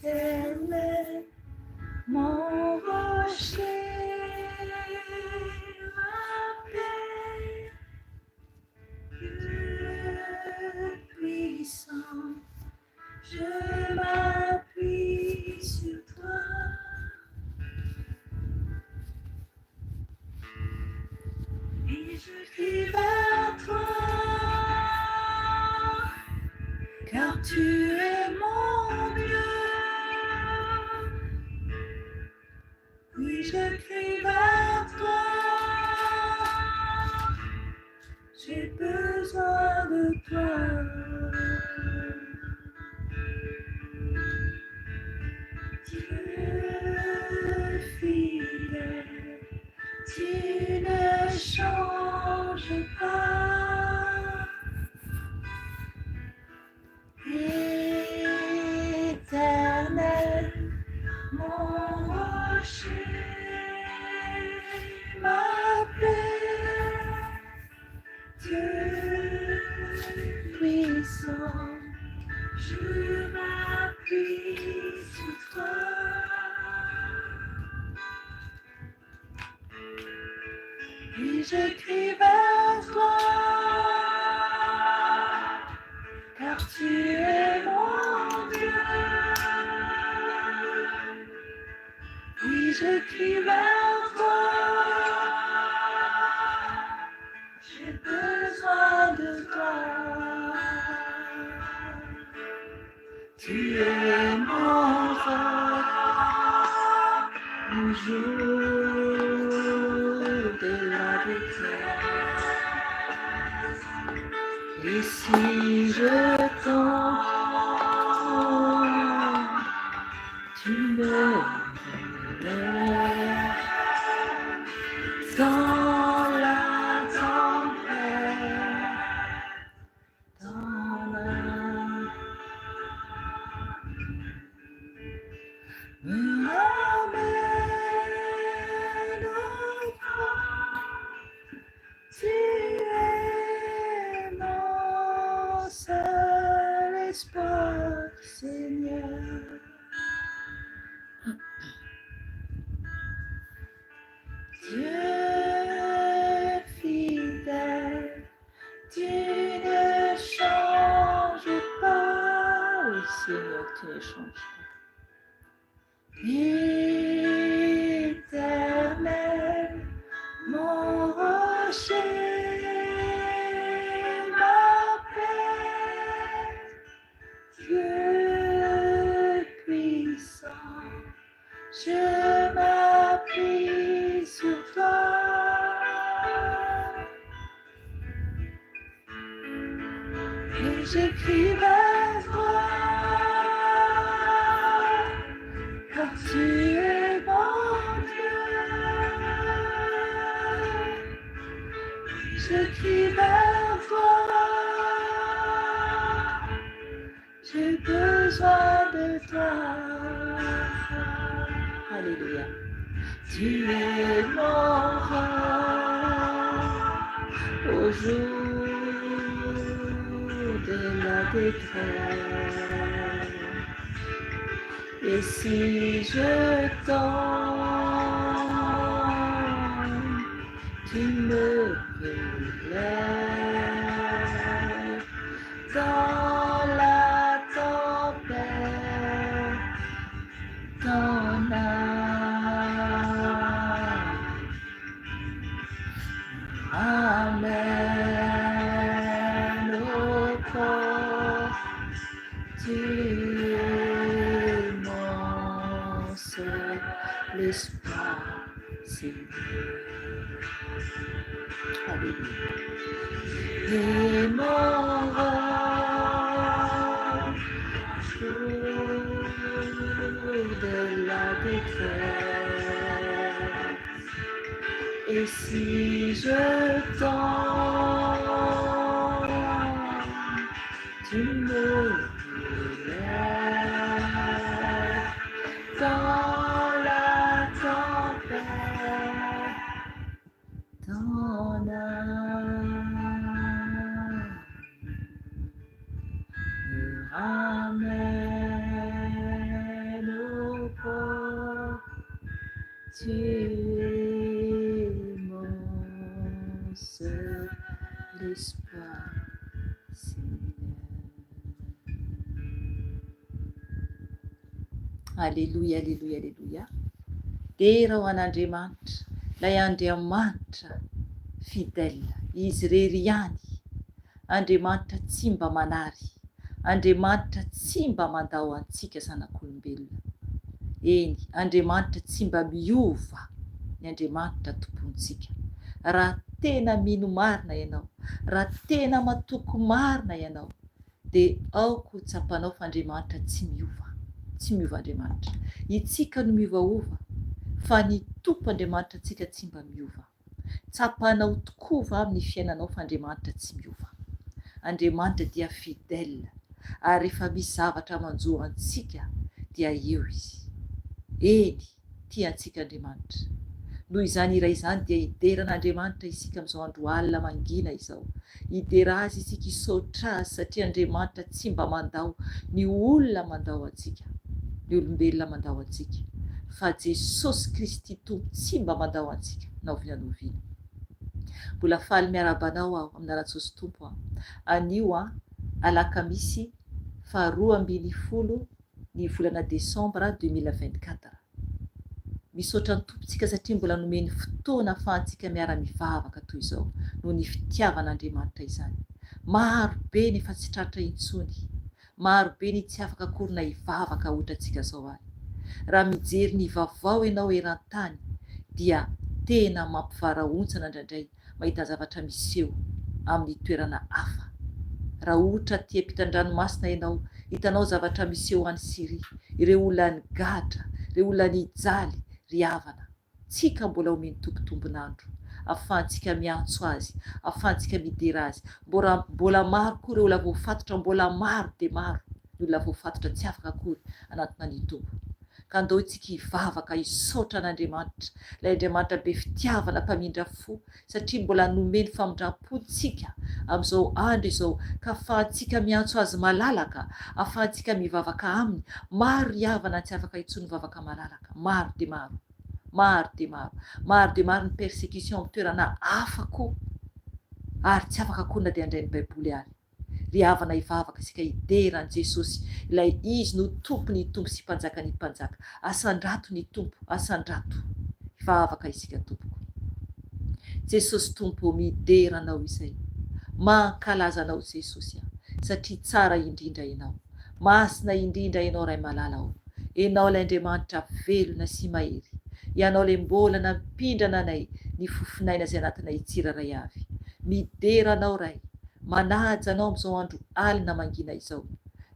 Éternel, mon rocher, ma paix, Dieu puissant, je m'appuie sur toi. Et je crie vers toi, car tu es mon Dieu. Oui, je crie vers toi, j'ai besoin de toi. Dieu fidèle, tu ne changes pas. Éternel, mon rocher, ma paix, Dieu puissant, je m'appuie sur toi. Et je crie vers toi, car tu es mon Dieu. Oui, je crie vers toi, j'ai besoin de toi. Tu es mon roc au jour de la détresse. Et si je tombe, tu me relèves dans la tempête, dans la me ramène au port. Tu es mon seul espoir, Seigneur. Dieu fidèle, tu ne changes pas. Oui, Seigneur, tu ne changes pas. Éternel, mon rocher, ma paix, Dieu puissant, je m'appuie sur toi. Et je crie vers toi, car tu es mon Dieu. Je crie vers toi, j'ai besoin de toi. Alléluia. Tu es mon roc au jour de la détresse. Et si je tombe, tu me relèves dans la tempête, ton âme ramène au port. Tu es mon seul espoir, Seigneur. Alléluia. Et mon roc, jour de la détresse. Et si je tombe, tu me relèves dans la tempête, ton âme me M'amène au port, tu es mon seul espoir, Seigneur. Aleloia, aleloia, aleloia. Dera ho an'Andriamanitra, ilay Andriamanitra fidèle, Izy irery ihany. Andriamanitra tsy mba manary, Andriamanitra tsy mba mandao antsika zanak'olombelona. Eny, Andriamanitra tsy mba miova ny Andriamanitra Tompontsika. Raha tena mino marina ianao, raha tena matoky marina ianao, dia aoka ho tsapanao fa Andriamanitra tsy miova. Tsy miova Andriamanitra. Itsika no miovaova, fa ny Tompo Andriamanitra antsika tsy mba miova. Tsapanao tokoa va amin'ny fiainanao fa Andriamanitra tsy miova? Andriamanitra dia fidèle ary rehefa misy zavatra manjo antsika dia eo Izy. Eny, tia antsika Andriamanitra. Noho izany hira izany dia hidera an'Andriamanitra isika amin'izao andro alina mangina izao. Hidera Azy isika hisaotra Azy satria Andriamanitra tsy mba mandao ny olona mandao antsika, ny olombelona mandao antsika, fa Jesosy Kristy Tompo tsy mba mandao antsika na oviana na oviana. Mbola faly miarahaba anao aho amin'ny anaran'i Jesosy Tompo an. Anio an, alakamisy faha 12 ny volana desambra 2024. Misaotra ny Tompo tsika satria mbola nomeny fotoana afahantsika miara mivavaka toy izao noho ny fitiavan'Andriamanitra izany. Maro be ny efa tsy tratra intsony, maro be ny tsy afaka akory na hivavaka ohatrantsika zao ary. Raha mijery ny vavao ianao eran-tany dia tena mampivarahontsana indraindray mahita zavatra miseho amin'ny toerana hafa. Raha ohtra aty ampitan-dranomasina ianao, hitanao zavatra miseho any Syria, ireo olona nigadra, ireo olona nijaly, ry havana, tsika mbola omeny Tompo tombon'andro, afahantsika miantso Azy, afahantsika midera Azy, mbora mbola maro koa ireo olona voafatotra, mbola maro dia maro ny olona voafatotra tsy afaka akory hanantona ny Tompo. Ka andao itsika hivavaka hisaotra an'Andriamanitra, ilay Andriamanitra be fitiavana, mpamindra fo, satria mbola nomeny famindram-po ntsika amin'izao andro izao, ka afahantsika miantso Azy malalaka, afahantsika mivavaka Aminy. Maro ry havana tsy afaka intsony mivavaka malalaka, maro dia maro, maro dia maro, maro dia maro ny persecution amin'ny toerana hafa koa, ary tsy afaka akory na dia handray ny Baiboly ary. Ry havana hivavaka isika hidera an'i Jesosy ilay Izy no Tompo ny Tompo sy Mpanjaka ny Mpanjaka. Asandrato ny Tompo, asandrato. Hivavaka isika tompoko. Jesosy Tompo ô midera Anao izay. Mankalaza Anao Jesosy a. Satria tsara indrindra Ianao. Masina indrindra Ianao Ray malala ô. Ianao ilay Andriamanitra velona sy mahery. Ianao ilay mbola nampindrana anay ny fofon'aina izay anatinay tsirairay avy. Midera Anao Ray. Manaja anao amin'izao andro alina mangina izao.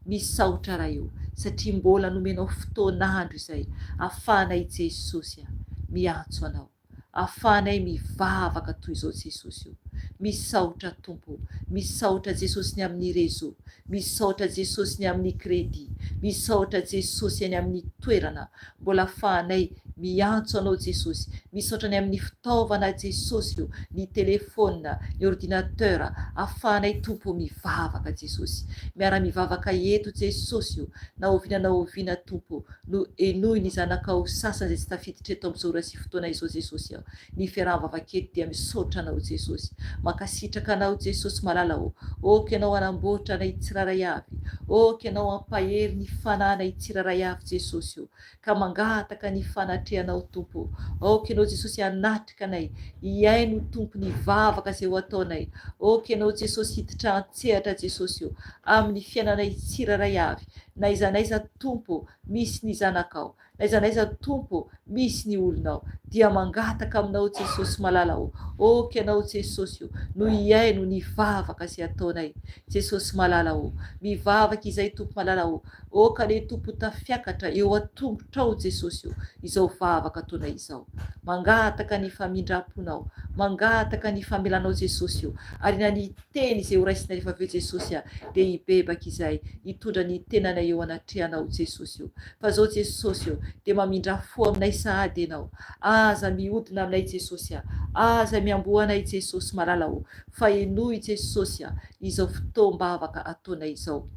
Misaotra Ray o, satria mbola nomenao fotoan'andro izay afahanay Jesosy a, miantso anao. Afahanay mivavaka toy izao Jesosy o. Misaotra Tompo o. Misaotra Jesosy ny amin'ny réseau. Misaotra Jesosy ny amin'ny crédit. Misaotra Jesosy any amin'ny toerana Mbola afahanay miantso anao Jesosy. Misaotra ny amin'ny fitaovana Jesosy o, ny telephone, ny ordinateur, afahanay Tompo o mivavaka Jesosy. Miara mivavaka eto Jesosy o, na oviana na oviana Tompo o, no henoy ny zanakao sasany izay tsy tafiditra eto amin'izao ora sy fotoana izao Jesosy a. Ny fiaraha-mivavaka eto dia misaotra anao Jesosy. Mankasitraka anao Jesosy malala o. Ok ianao hanamboatra anay tsirairay avy. Ok ianao hampahery ny fanahinay tsirairay avy Jesosy o. Ka mangataka ny fanatrehanao Tompo o. Aoka ianao Jesosy hanatrika anay, hihaino Tompo ny vavaka izay ho ataonay. Ok ianao Jesosy hiditra an-tsehatra Jesosy o, amin'ny fiainanay tsirairay avy. N'aiza n'aiza Tompo o, misy ny zanakao. N'aiza n'aiza Tompo ô, misy ny olonao, dia mangataka aminao Jesosy malala ô, ok Ianao Jesosy ô, no hihaino ny vavaka izay ataonay, Jesosy malala ô, mivavaka izay Tompo malala ô, ok anie Tompo ho tafiakatra eo an-tongotrao Jesosy ô, izao vavaka ataonay izao, mangataka ny famindram-ponao, mangataka ny famelanao Jesosy ô, ary na ny Teny izay ho raisina rehefa avy eo Jesosy a, dia hibebaka izay, hitondra ny tenanay eo anatrehanao Jesosy o. Fa zao Jesosy o, dia mamindrà fo aminay sahady Ianao. Aza mihodina aminay Jesosy a, aza miamboho anay Jesosy malala o, fa henoy Jesosy a, izao fotoam-bavaka ataonay izao.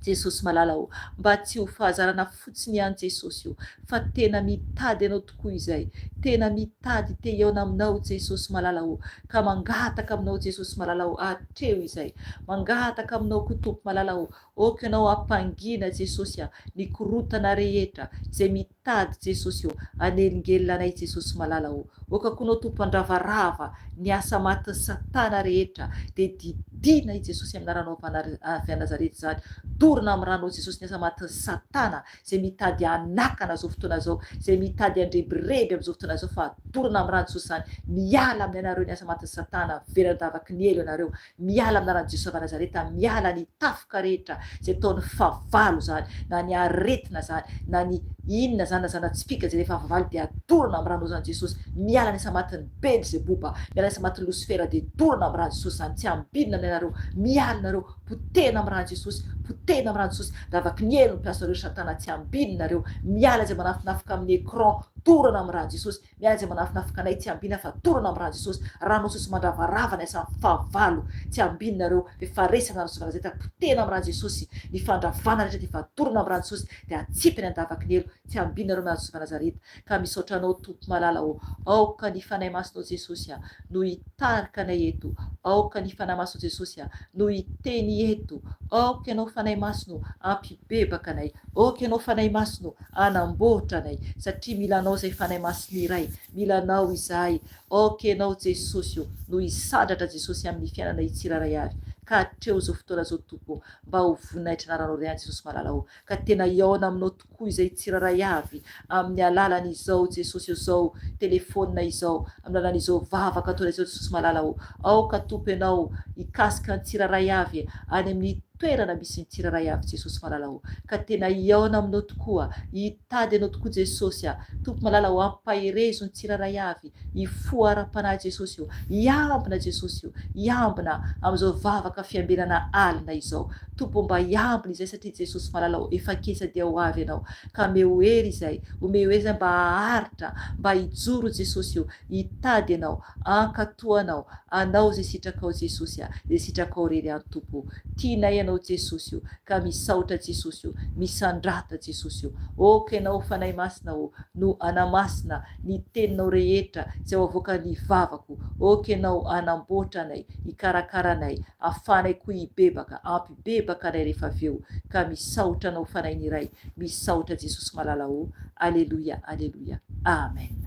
Jesosy malala ô, mba tsy ho fahazarana fotsiny ihany Jesosy ô, fa tena mitady Anao tokoa izay, tena mitady te hihaona Aminao Jesosy malala ô, ka mangataka Aminao Jesosy malala ô, atreho izay, mangataka Aminao koa Tompo malala ô, aoka Ianao hampangina Jesosy a, ny korotana rehetra izay mitady Jesosy ô, hanelingelina anay Jesosy malala ô, aoka koa Anao Tompo handravarava ny asa matin'i satana rehetra dia didiana i Jesosy amin'ny anaranao avy any Nazareta izany, dorana amin'ny ranao Jesosy ny asa matin'i satana izay mitady hanakana izao fotoana izao, izay mitady handrebireby amin'izao fotoana izao fa dorana amin'ny ran'i Jesosy izany, miala amin'ny anareo ny asa matin'i satana, velan-davaky ny helo ianareo, Miala amin'ny anaran'i Jesoa avy Nazareta, miala ny tafoka rehetra izay ataon'ny fahavalo izany, na ny aretina izany, na ny inona izany na zana-tsipìka izay rehefa fahavalo dia dorana amin'ny ranozan'i Jesosy, miala ny asa-matin'i Belzeboba, miala ny asa-matin'i Losifera dia dorana amin'ny ran'i Jesosy izany, tsy ambinina amin'ny anareo, miala nareo, potehina amin'ny ran'i Jesosy, potehina amin'ny ran'i Jesosy, lavaky ny helo ny mpiasanareo ry satana, tsy ambinina nareo, miala izay manafinafika amin'ny écran, dorana amin'ny ran'i Jesosy, Miala izay manafinafika anay tsy ambina fa torana am rano Jesosy rano Jesosy mandravarava ny asan'ny fahavalo tsy ambina nareo efa resy am rano Jesosy Nazareta potehina am rano Jesosy ny fandravana rehetra dia efa torana am rano Jesosy dia atsipy any andavaky ny helo tsy ambina nareo am rano Jesosy Nazareta ka misaotra anao Tompo malala ô aoka ny Fanahy Masinao Jesosy a no hitarika anay eto aoka ny Fanahy Masinao Jesosy a no hiteny eto aoka ianao Fanahy Masina ô ampibebaka anay aoka ianao Fanahy Masina ô Hanamboatra anay satria mila anao izay Fanahy Masina iray, mila anao izahay, ok ianao Jesosy o, no hisandratra Jesosy amin'ny fiainanay tsirairay avy, ka hatreo izao fotoana izao Tompo o, mba ho voninahitra anaranao iray ihany Jesosy malala o, ka tena hihaona aminao tokoa izay tsirairay avy amin'ny alalan'izao Jesosy o izao telephone izao, amin'ny alalan'izao vavaka ataonay izao Jesosy malala o, aoka Tompo ianao hikasika ny tsirairay avy any amin'ny toerana misy ny tsirairay avy Jesosy malala o! Ka tena hihaona aminao tokoa, hitady anao tokoa Jesosy a! Tompo malala o ampaherezo ny tsirairay avy hifoha ara-panahy Jesosy o! Hiambina Jesosy o! Hiambina amin'izao vavaka fiambenana alina izao Tompo o mba hiambina izay satria Jesosy malala o efa kesa dia ho avy ianao ka omeo hery izay, omeo hery izay mba haharitra, mba hijoro Jesosy o! Hitady anao, hankatoa anao, Anao izay sitrakao Jesosy a, izay sitrakao rery ihany Tompo o. Tianay Ianao Jesosy o, ka misaotra Jesosy o, misandrata Jesosy o. Ok Ianao Fanahy Masina o, no hanamasina ny teninao rehetra izay ho avoakan'ny vavako, ok Ianao hanamboatra anay, hikarakara anay, afahanay koa hibebaka, hampibebaka anay rehefa avy eo, ka misaotra Anao Fanahy ny Ray, misaotra Jesosy malala o. Aleloia, aleloia. Amen.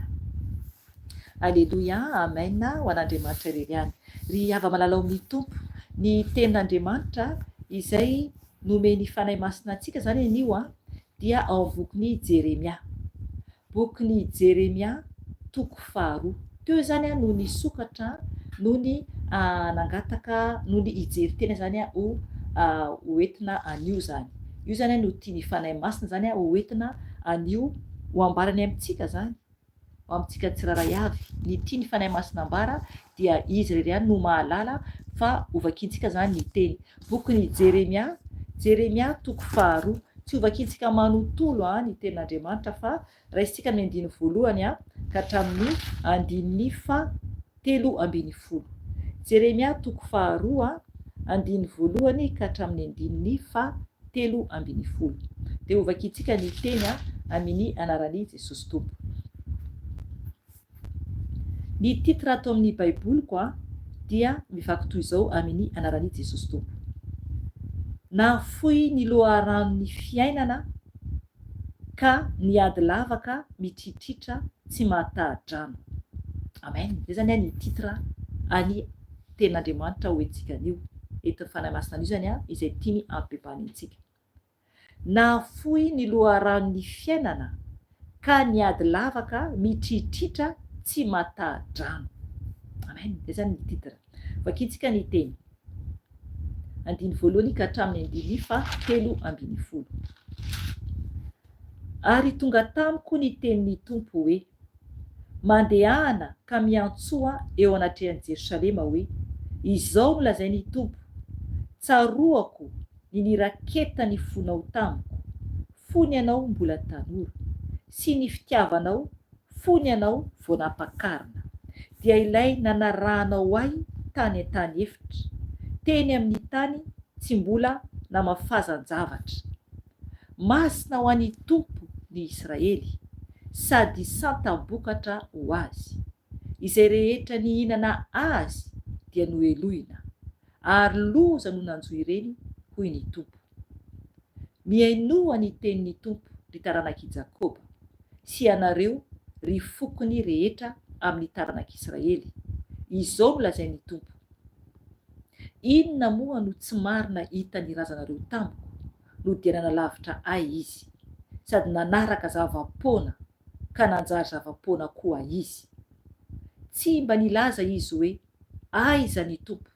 Aleloia Amen ho an'Andriamanitra irery ihany. Ry hava-malala ao amin'ny Tompo, ny tenin'Andriamanitra izay nomen'ny Fanahy Masina antsika izany anio dia ao amin'ny bokin'i Jeremia. Bokin'i Jeremia toko faharoa. Teo izany no nisokatra nony nangataka nony hijery tena izany ho ho entina anio izany. Io izany no tian'ny Fanahy Masina izany ho entina anio ho ambarany amintsika izany. ho amintsika tsirairay avy. Ny tian'ny Fanahy Masina ambara dia Izy irery ihany no mahalala fa hovakintsika izany ny teny. Bokin'i Jeremia, Jeremia toko faharoa. Tsy hovakintsika manontolo ny tenin'Andriamanitra fa raisintsika ny andininy voalohany ka hatramin'ny andininy faha 13. Jeremia toko faharoa, andininy voalohany ka hatramin'ny andininy faha 13. Dia hovakintsika ny teny amin'ny anaran'i Jesosy Tompo. Ny titre ato amin'ny Baiboliko dia mivaky toy izao amin'ny anaran'i Jesosy Tompo. Nahafoy ny loharanon'ny fiainana ka niady lavaka mitritritra tsy mahataha-drano. Amen. Izay zany ny titre any tenin'Andriamanitra ho entintsika anio. Entin'ny Fanahy Masina anio zany izay tiany hampibebahany antsika. Nahafoy ny loharanon'ny fiainana ka niady lavaka mitritritra tsy mataha-drano. Amen. Izay zany ny titre. Vakintsika ny teny. Andininy voalohany ka hatramin'ny andininy faha 13. Ary tonga tamiko ny tenin'ny Tompo hoe, Mandehana ka miantsoa eo anatrehan'i Jerosalema hoe, Izao no lazain'ny Tompo, Tsaroako ny niraketan'ny fonao tamiko, fony ianao mbola tanora, sy ny fitiavanao fony ianao vao nampakarina, dia ilay nanarahanao ahy tany an-tany efitra, teny amin'ny tany tsy mbola. namafazan-javatra. Masina ho an'ny Tompo ny Israely, sady santa-bokatra ho Azy. Izay rehetra nihinana azy dia nohelohina, ary loza no nanjo ireny, hoy ny Tompo. Mihainoa ny tenin'ny Tompo, ry taranak'i Jakoba, sy ianareo, ry fokony rehetra amin'ny taranak'Israely. Izao no lazain'ny Tompo, Inona moa no tsy marina hitan'ny razanareo tamiko, no dia nanalavitra Ahy izy, sady nanaraka zava-poana, ka nanjary zava-poana koa izy? Tsy mba nilaza izy hoe, Aiza ny Tompo,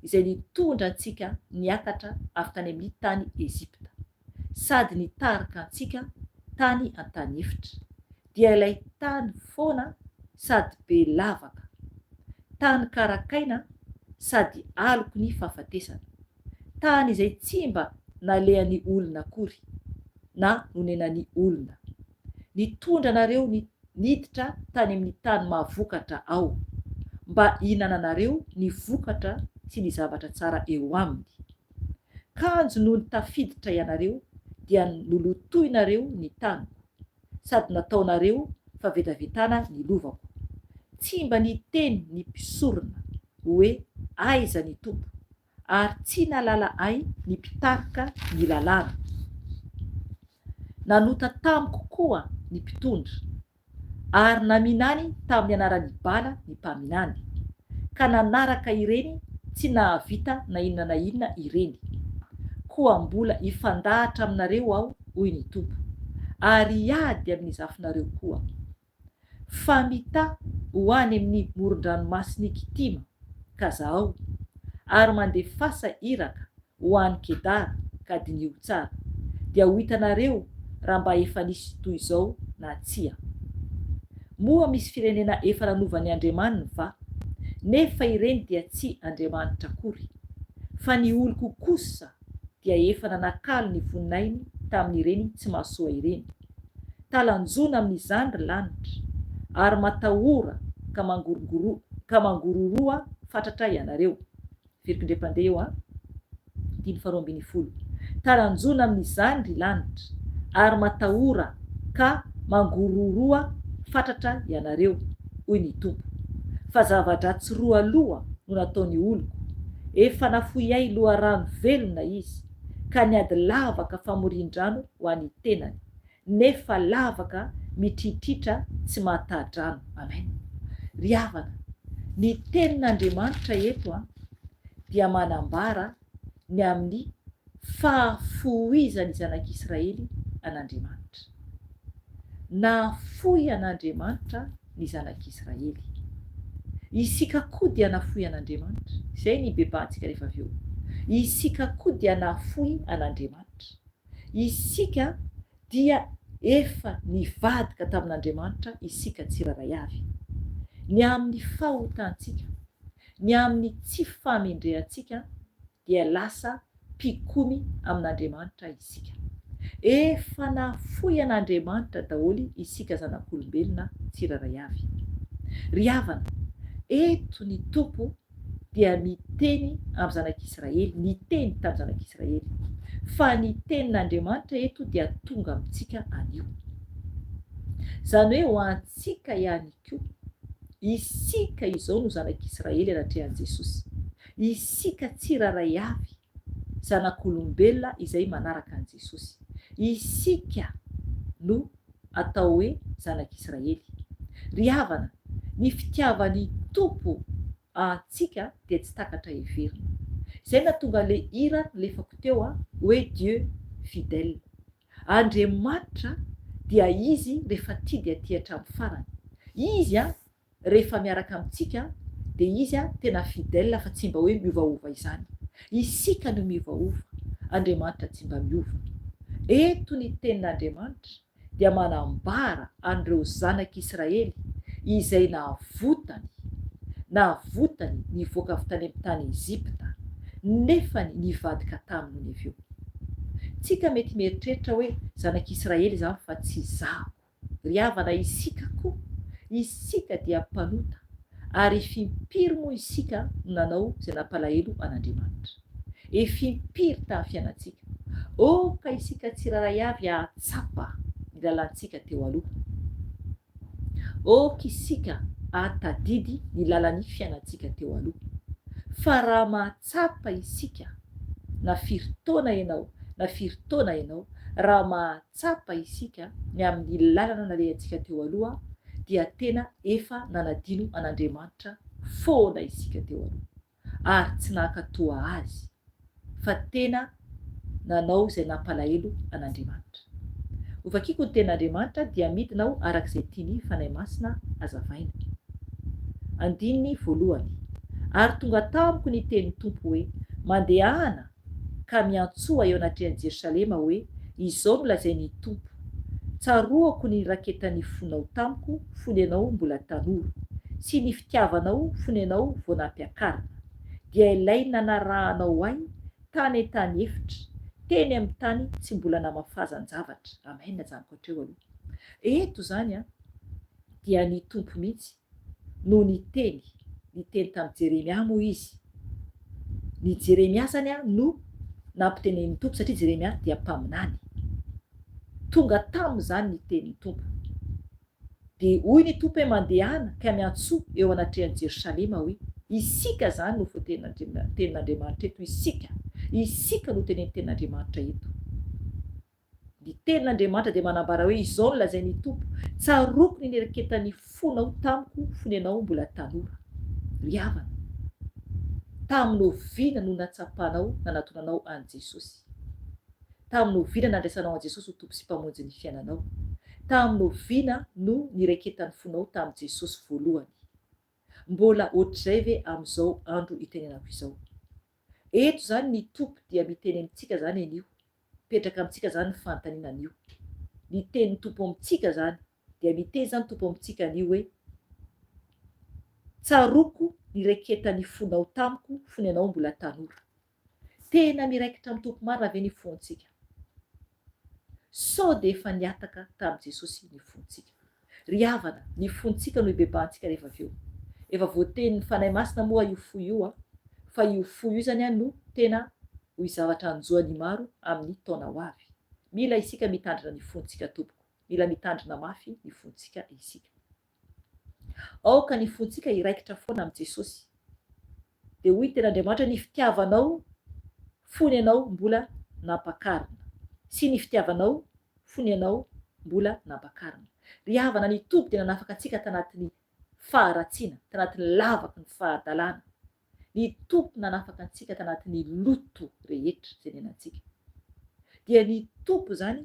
izay nitondra antsika niakatra avy tany amin'ny tany Egypta, sady nitarika antsika tany an-tany efitra, dia ilay tany foana sady be lavaka, tany karakaina sady aloky ny fahafatesana, tany izay tsy mba nalehan'ny olona akory, na nonenan'ny olona. Nitondra anareo niditra tany amin'ny tany mahavokatra ao, mba hihinananareo ny vokatra sy ny zavatra tsara eo aminy. Kanjo nony tafiditra ianareo dia nolotoinareo ny taniko, sady nataonareo fahavetavetana ny lovako. Tsy mba niteny ny mpisorona hoe, Aiza ny Tompo? ary tsy nahalala ahy ny mpitarika ny lalàna. Nanota tamiko koa ny mpitondra, ary naminany tamin'ny anaran'i Bala ny mpaminany, ka nanaraka ireny tsy nahavita na inona na inona ireny. Koa mbola hifandahatra aminareo aho, hoy ny Tompo, ary hiady amin'ny zafinareo koa. Fa mità ho any amin'ny moron-dranomasin'i Kitima, ka zahao, ary mandefasa iraka ho any Kedara, ka diniho tsara, dia ho hitanareo raha mba efa nisy toy izao na tsia. Moa misy firenena efa nanova ny andriamaniny va? Nefa ireny dia tsy andriamanitra akory. Fa ny oloko kosa dia efa nanakalo ny voninahiny tamin'ireny tsy mahasoa ireny. Talanjona amin'izany ry lanitra, ary matahora ka mangorongoro ka mangororoa fatratra ianareo. Averiko indray mpandeha eo an. Andininy faharoa 12. Talanjona amin'izany ry lanitra, ary matahora ka mangororoa fatratra ianareo, hoy ny Tompo. Fa zava-dratsy roa loha no nataon'ny oloko, efa nafoy ahy loharano velona izy, ka niady lavaka famorian-drano ho an'ny tenany, nefa lavaka mitritritra tsy mahatadrano. Amen. Ry havana, ny tenin'Andriamanitra eto an, dia manambara ny amin'ny fahafohizan'ny zanak'Israely an'Andriamanitra. Nahafoy an'Andriamanitra ny zanak'Israely. Isika koa dia nafoy an'Andriamanitra. Izay ny hibebahantsika rehefa avy eo. Isika koa dia nafoy an'Andriamanitra. Isika dia efa nivadika tamin'Andriamanitra isika tsirairay avy. Ny amin'ny fahotantsika, ny amin'ny tsy fahamendrehantsika dia lasa mpikomy amin'Andriamanitra isika. Efa nafoy an'Andriamanitra daholo isika zanak'olombelona tsirairay avy. Ry havana, eto ny Tompo dia miteny amin'ny zanak'Israely, niteny tamin'ny zanak'Israely, fa ny tenin'Andriamanitra eto dia tonga amintsika anio. Izany hoe ho antsika ihany koa. Isika izao no zanak'Israely anatrehan'i Jesosy. Isika tsirairay avy, zanak'olombelona izay manaraka an'i Jesosy. Isika no atao hoe zanak'Israely. Ry havana, ny fitiavan'ny Tompo antsika dia tsy takatra heverina. Izay nahatonga ilay hira nalefako teo hoe Dieu fidèle. Andriamanitra dia Izy rehefa tia dia tia hatramin'ny farany. Izy rehefa miaraka amintsika dia Izy tena fidèle fa tsy mba hoe miovaova izany. Isika no miovaova, Andriamanitra tsy mba miova. Eto ny tenin'Andriamanitra dia manambara an'ireo zanak'Israely izay navotany, navotany nivoaka avy tany amin'ny tany Egypta, nefany nivadika taminy nony avy eo. Tsika mety mieritreritra hoe zanak'Israely izany fa tsy izaho. Ry havana isika koa, isika dia mpanota, ary fimpiry moa isika no nanao izay nampalahelo an'Andriamanitra. Efa impiry tamin'ny fiainantsika. Aoka isika tsirairay avy hahatsapa ny lalantsika teo aloha. Aoka isika hahatadidy ny lalan'ny fiainantsika teo aloha. Fa raha mahatsapa isika, na firy taona ianao, na firy taona ianao, raha mahatsapa isika ny amin'ny lalana nalehantsika teo aloha, dia tena efa nanadino an'Andriamanitra foana isika teo aloha. ary tsy nankatoa azy, fa tena nanao izay nampalahelo an'Andriamanitra. Hovakiko ny tenin'Andriamanitra dia midina aho araka izay tian'ny Fanahy Masina hazavaina. Andininy voalohany. Ary tonga tamiko ny tenin'ny Tompo hoe, Mandehana ka miantsoa eo anatrehan'i Jerosalema hoe, Izao no lazain'ny Tompo, Tsaroako ny niraketan'ny fonao tamiko fony ianao mbola tanora, sy ny fitiavanao fony ianao vao nampiakarina, dia ilay nanarahanao ahy tany an-tany efitra, teny amin'ny tany tsy mbola namafazan-javatra. Amen, ajanoko hatreo aloha. Eto izany an, dia ny Tompo mihitsy no niteny, niteny tamin'i Jeremia moa izy. Ny Jeremia izany no nampitenenin'ny Tompo satria Jeremia dia mpaminany. Tonga taminy izany ny tenin'ny Tompo. Dia hoy ny Tompo hoe mandehana ka miantsoa eo anatrehan'i Jerosalema hoe, isika izany no voatenin'Andriamanitra eto, isika, isika no tenenin'ny tenin'Andriamanitra eto. Ny Tenin'Andriamanitra dia manambara hoe, Izao no lazain'ny Tompo, Tsaroako ny niraketan'ny fonao tamiko fony ianao mbola tanora. Ry havana, tamin'ny oviana no natsapanao nanatonanao an'i Jesosy? Tamin'ny oviana nandraisanao an'i Jesosy ho Tompo sy Mpamonjy ny fiainanao? Tamin'ny oviana no niraiketan'ny fonao tamin'i Jesosy voalohany? Mbola ohatr'izay ve amin'izao andro itenenako izao? Eto izany ny Tompo dia miteny amintsika izany anio, mipetraka amintsika izany ny fanontaniana anio. Ny tenin'ny Tompo amintsika izany dia miteny izany Tompo amintsika anio hoe, Tsaroako ny raiketan'ny fonao tamiko fony ianao mbola tanora. Tena miraikitra amin'ny Tompo marina ve ny fontsika? Sao dia efa nihataka tamin'i Jesosy ny fontsika? Ry havana, ny fontsika no hibebahantsika rehefa avy eo. Efa voatenin'ny Fanahy Masina moa io fo io an, fa io fo io izany an no tena ho zavatra hanjo an'ny maro amin'ny taona ho avy. Mila isika mitandrina ny fontsika tompoko, mila mitandrina mafy ny fontsika isika. Aoka ny fontsika hiraikitra foana amin'i Jesosy. Dia hoy ny Tenin'Andriamanitra, Ny fitiavanao fony ianao mbola nampakarina, sy ny fitiavanao fony ianao mbola nampakarina. Ry havana, ny Tompo dia nanafaka antsika tanatin'ny faharatsiana, tanatin'ny lavaky ny fahadalana. Ny Tompo nanafaka antsika tanatin'ny loto rehetra izay niainantsika. Dia ny Tompo izany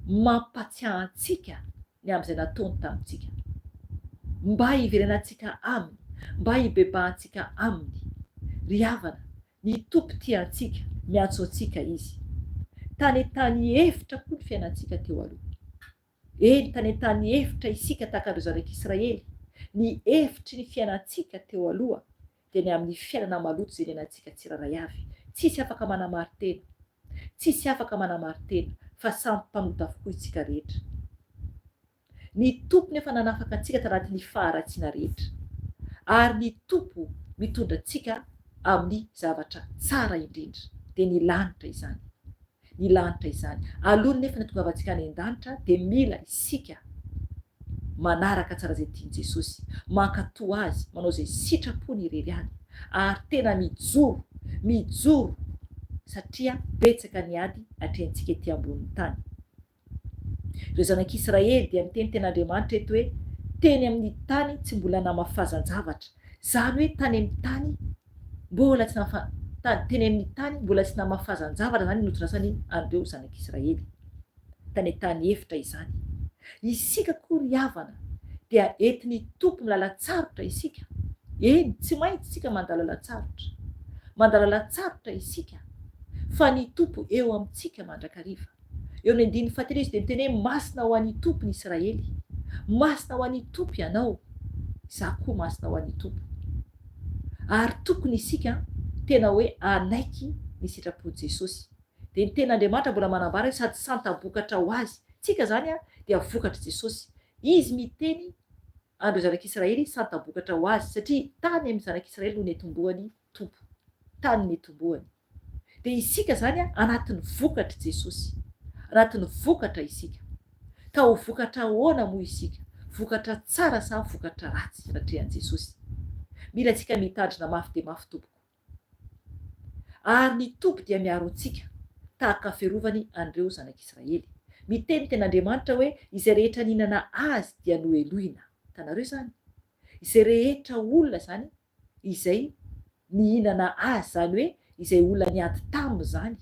mampatsiahy antsika ny amin'izay nataony tamintsika. Mba hiverenantsika Aminy, mba hibebahantsika Aminy. Ry havana, ny Tompo tia antsika, miantso antsika Izy. Tany an-tany efitra koa ny fiainantsika teo aloha. Eny, tany an-tany efitra isika tahaka an'ireo zanak'Israely. Ny efitry ny fiainantsika teo aloha dia ny amin'ny fiainana maloto izay niainantsika tsirairay avy. Tsisy afaka manamari-tena. Tsisy afaka manamari-tena fa samy mpanota avokoa isika rehetra. Ny Tompo nefa nanafaka antsika tanatin'ny faharatsiana rehetra. Ary ny Tompo mitondra antsika amin'ny zavatra tsara indrindra, dia ny lanitra izany. Ny lanitra izany. Aloha nefa ny hatongavantsika any an-danitra dia mila isika manaraka tsara izay tian'i Jesosy, mankatò Azy, manao izay sitrapony irery ihany, ary tena mijoro, mijoro satria betsaka ny ady atrehintsika ety ambonin'ny tany. Ireo zanak'Israely dia miteny tenin'Andriamanitra eto hoe teny amin'ny tany tsy mbola namafazan-javatra. Izany hoe tany amin'ny tany mbola tsy nafa, teny amin'ny tany mbola tsy namafazan-javatra izany no notondrasany an'ireo zanak'Israely. Tany an-tany efitra izany. Isika koa ry havana dia entin'ny Tompo amin'ny lalan-tsarotra isika. Eny, tsy maintsy isika mandalo lalan-tsarotra. Mandalo lalan-tsarotra isika fa ny Tompo eo amintsika mandrakariva. Eo amin'ny andininy fahatelo izy dia miteny hoe masina ho an'ny Tompo ny Israely. Masina ho an'ny Tompo ianao. Izaho koa masina ho an'ny Tompo. Ary tokony isika tena hoe hanaiky ny sitrapon'i Jesosy. Dia ny tenin'Andriamanitra mbola manambara hoe sady santa-bokatra ho azy. Tsika izany dia vokatr'i Jesosy. Izy miteny an'ireo zanak'Israely santa-bokatra ho azy satria tany amin'ny zanak'Israely no netombohany Tompo. Tany netombohany. Dia isika izany anatin'ny vokatr'i Jesosy. Anatin'ny vokatra isika. Ka ho vokatra ahoana moa isika? Vokatra tsara sa vokatra ratsy anatrehan'i Jesosy? Mila antsika mitandrina mafy dia mafy tompoko. Ary ny Tompo dia miaro antsika tahaka fiarovany an'ireo zanak'Israely. Miteny ny Tenin'Andriamanitra hoe izay rehetra nihinana azy dia nohelohina. Hitanareo izany? Izay rehetra olona izany izay nihinana azy, izany hoe izay olona niady taminy izany,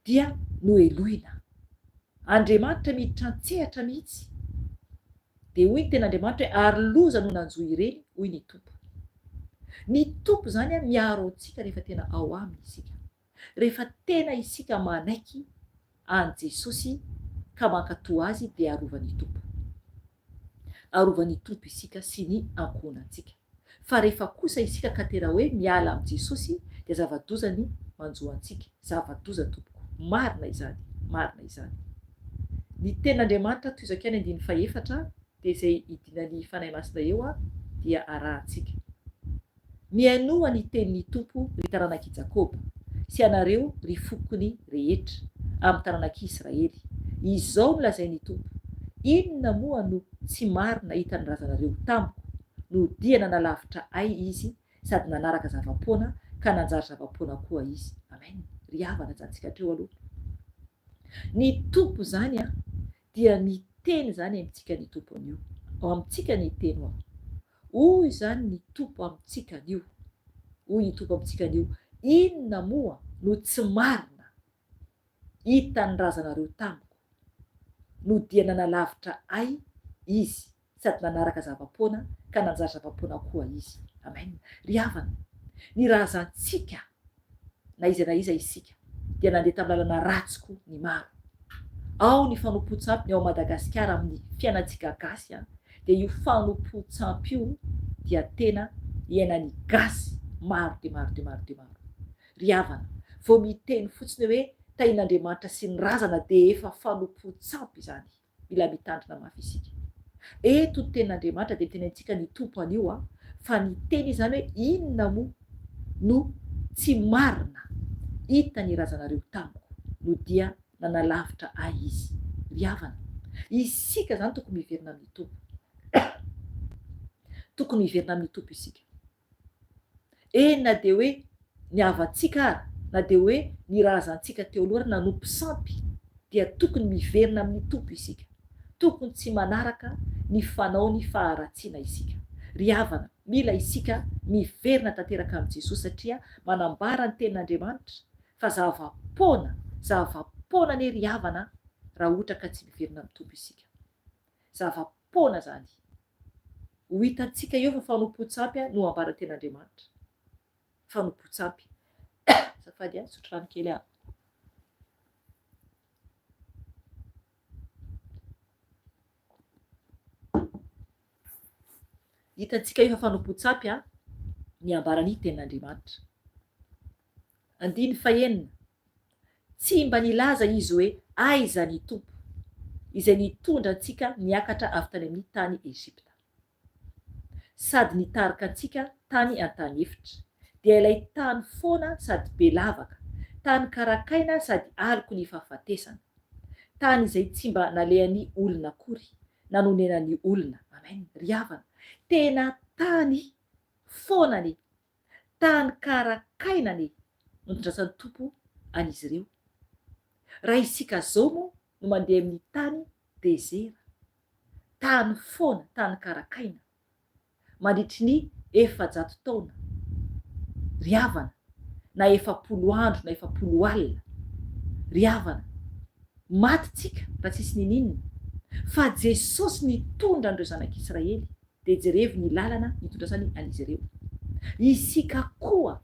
dia nohelohina. Andriamanitra miditra an-tsehatra mihitsy. Dia hoy ny tenin'Andriamanitra hoe, ary loza no nanjo ireny, hoy ny Tompo. Ny Tompo izany miaro antsika rehefa tena ao Aminy isika. Rehefa tena isika manaiky an'i Jesosy ka mankatò Azy dia arovan'ny Tompo. Arovan'ny Tompo isika sy ny ankohonantsika. Fa rehefa kosa isika ka tena hoe miala amin'i Jesosy dia zava-doza ny manjo antsika. Zava-doza tompoko. Marina izany. Marina izany. Ny tenin'Andriamanitra tohizako ihany andininy fahefatra dia izay idinan'ny Fanahy Masina eo dia arahantsika. Mihainoa ny tenin'ny Tompo ry taranak'i Jakoba, sy ianareo ry fokony rehetra amin'ny taranak'i Israely. Izao no lazain'ny Tompo, Inona moa no tsy marina hitan'ny razanareo tamiko, no dia nanalavitra Ahy izy sady nanaraka zava-poana ka nanjary zava-poana koa izy. Amen. Ry havana, ajanontsika hatreo aloha. Ny Tompo izany dia miteny izany amintsika ny Tompo anio. Ao amintsika ny teny ao. Hoy izany ny Tompo amintsika anio. Hoy ny Tompo amintsika anio, Inona moa no tsy marina hitan'ny razanareo tamiko, no dia nanalavitra Ahy izy sady nanaraka zava-poana ka nanjary zava-poana koa izy. Amen. Ry havana, ny razantsika, na iza na iza isika, dia nandeha tamin'ny lalana ratsy koa ny maro. Ao ny fanompoan-tsampy ny ao Madagasikara amin'ny fiainantsika gasy an, dia io fanompoan-tsampy io dia tena iainan'ny gasy maro dia maro dia maro dia maro. Ry havana, vao miteny fotsiny hoe tahin'Andriamanitra sy ny razana dia efa fanompoan-tsampy izany. Mila mitandrina mafy isika. Eto ny tenin'Andriamanitra dia miteny antsika ny Tompo anio a, fa niteny izany hoe inona moa no tsy marina hita ny razanareo tamiko no dia nanalavitra ahy izy. Ry havana, isika izany tokony miverina amin'ny Tompo. Tokony miverina amin'ny Tompo isika. Eny na dia hoe ny havantsika ary, na dia hoe ny razantsika teo aloha ary nanompo sampy dia tokony miverina amin'ny Tompo isika. Tokony tsy manaraka ny fanaony faharatsiana isika. Ry havana, mila isika miverina tanteraka amin'i Jesosy satria manambara ny tenin'Andriamanitra fa zava-poana, zava-poana anie ry havana raha ohatra ka tsy miverina amin'ny Tompo isika. Zava-poana izany. Ho hitantsika eo fa fanompoan-tsampy no ambara-ten'Andriamanitra. Fanompoan-tsampy. Azafady an, misotro rano kely aho. Hitantsika eo fa fanompoan-tsampy ny ambaran'ny tenin'Andriamanitra. Andininy fahenina, Tsy mba nilaza izy hoe, Aiza ny Tompo, izay nitondra antsika niakatra avy tany amin'ny tany Egypta, sady nitarika antsika tany an-tany efitra, dia ilay tany foana sady be lavaka, tany karakaina sady aloky ny fahafatesana, tany izay tsy mba nalehan'ny olona akory, na nonenan'ny olona. Amen. Ry havana, tena tany foana anie Tany karakaina anie no nitondrasan'ny Tompo an'izy ireo. Raha isika zao moa no mandeha amin'ny tany dezera, tany foana, tany karakaina, mandritry ny 400 taona, ry havana, na 40 andro na 40 alina, ry havana, maty tsika raha tsisy ninininona, fa Jesosy nitondra an'ireo zanak'Israely dia jerevo ny lalana nitondrasany an'izy ireo. Isika koa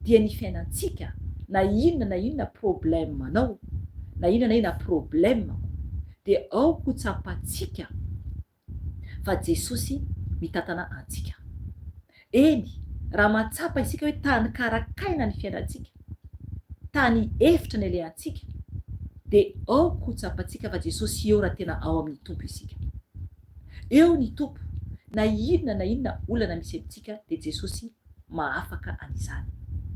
dia ny fiainantsika na inona na inona problème anao na inona na inona problème-ko dia aoka ho tsapantsika fa Jesosy mitantana antsika. Eny, raha mahatsapa isika hoe tany karakaina ny fiainantsika, tany efitra ny alehantsika, dia aoka ho tsapantsika fa Jesosy eo raha tena ao amin'ny Tompo isika. Eo ny Tompo, na inona na inona olana misy amintsika dia Jesosy mahafaka an'izany.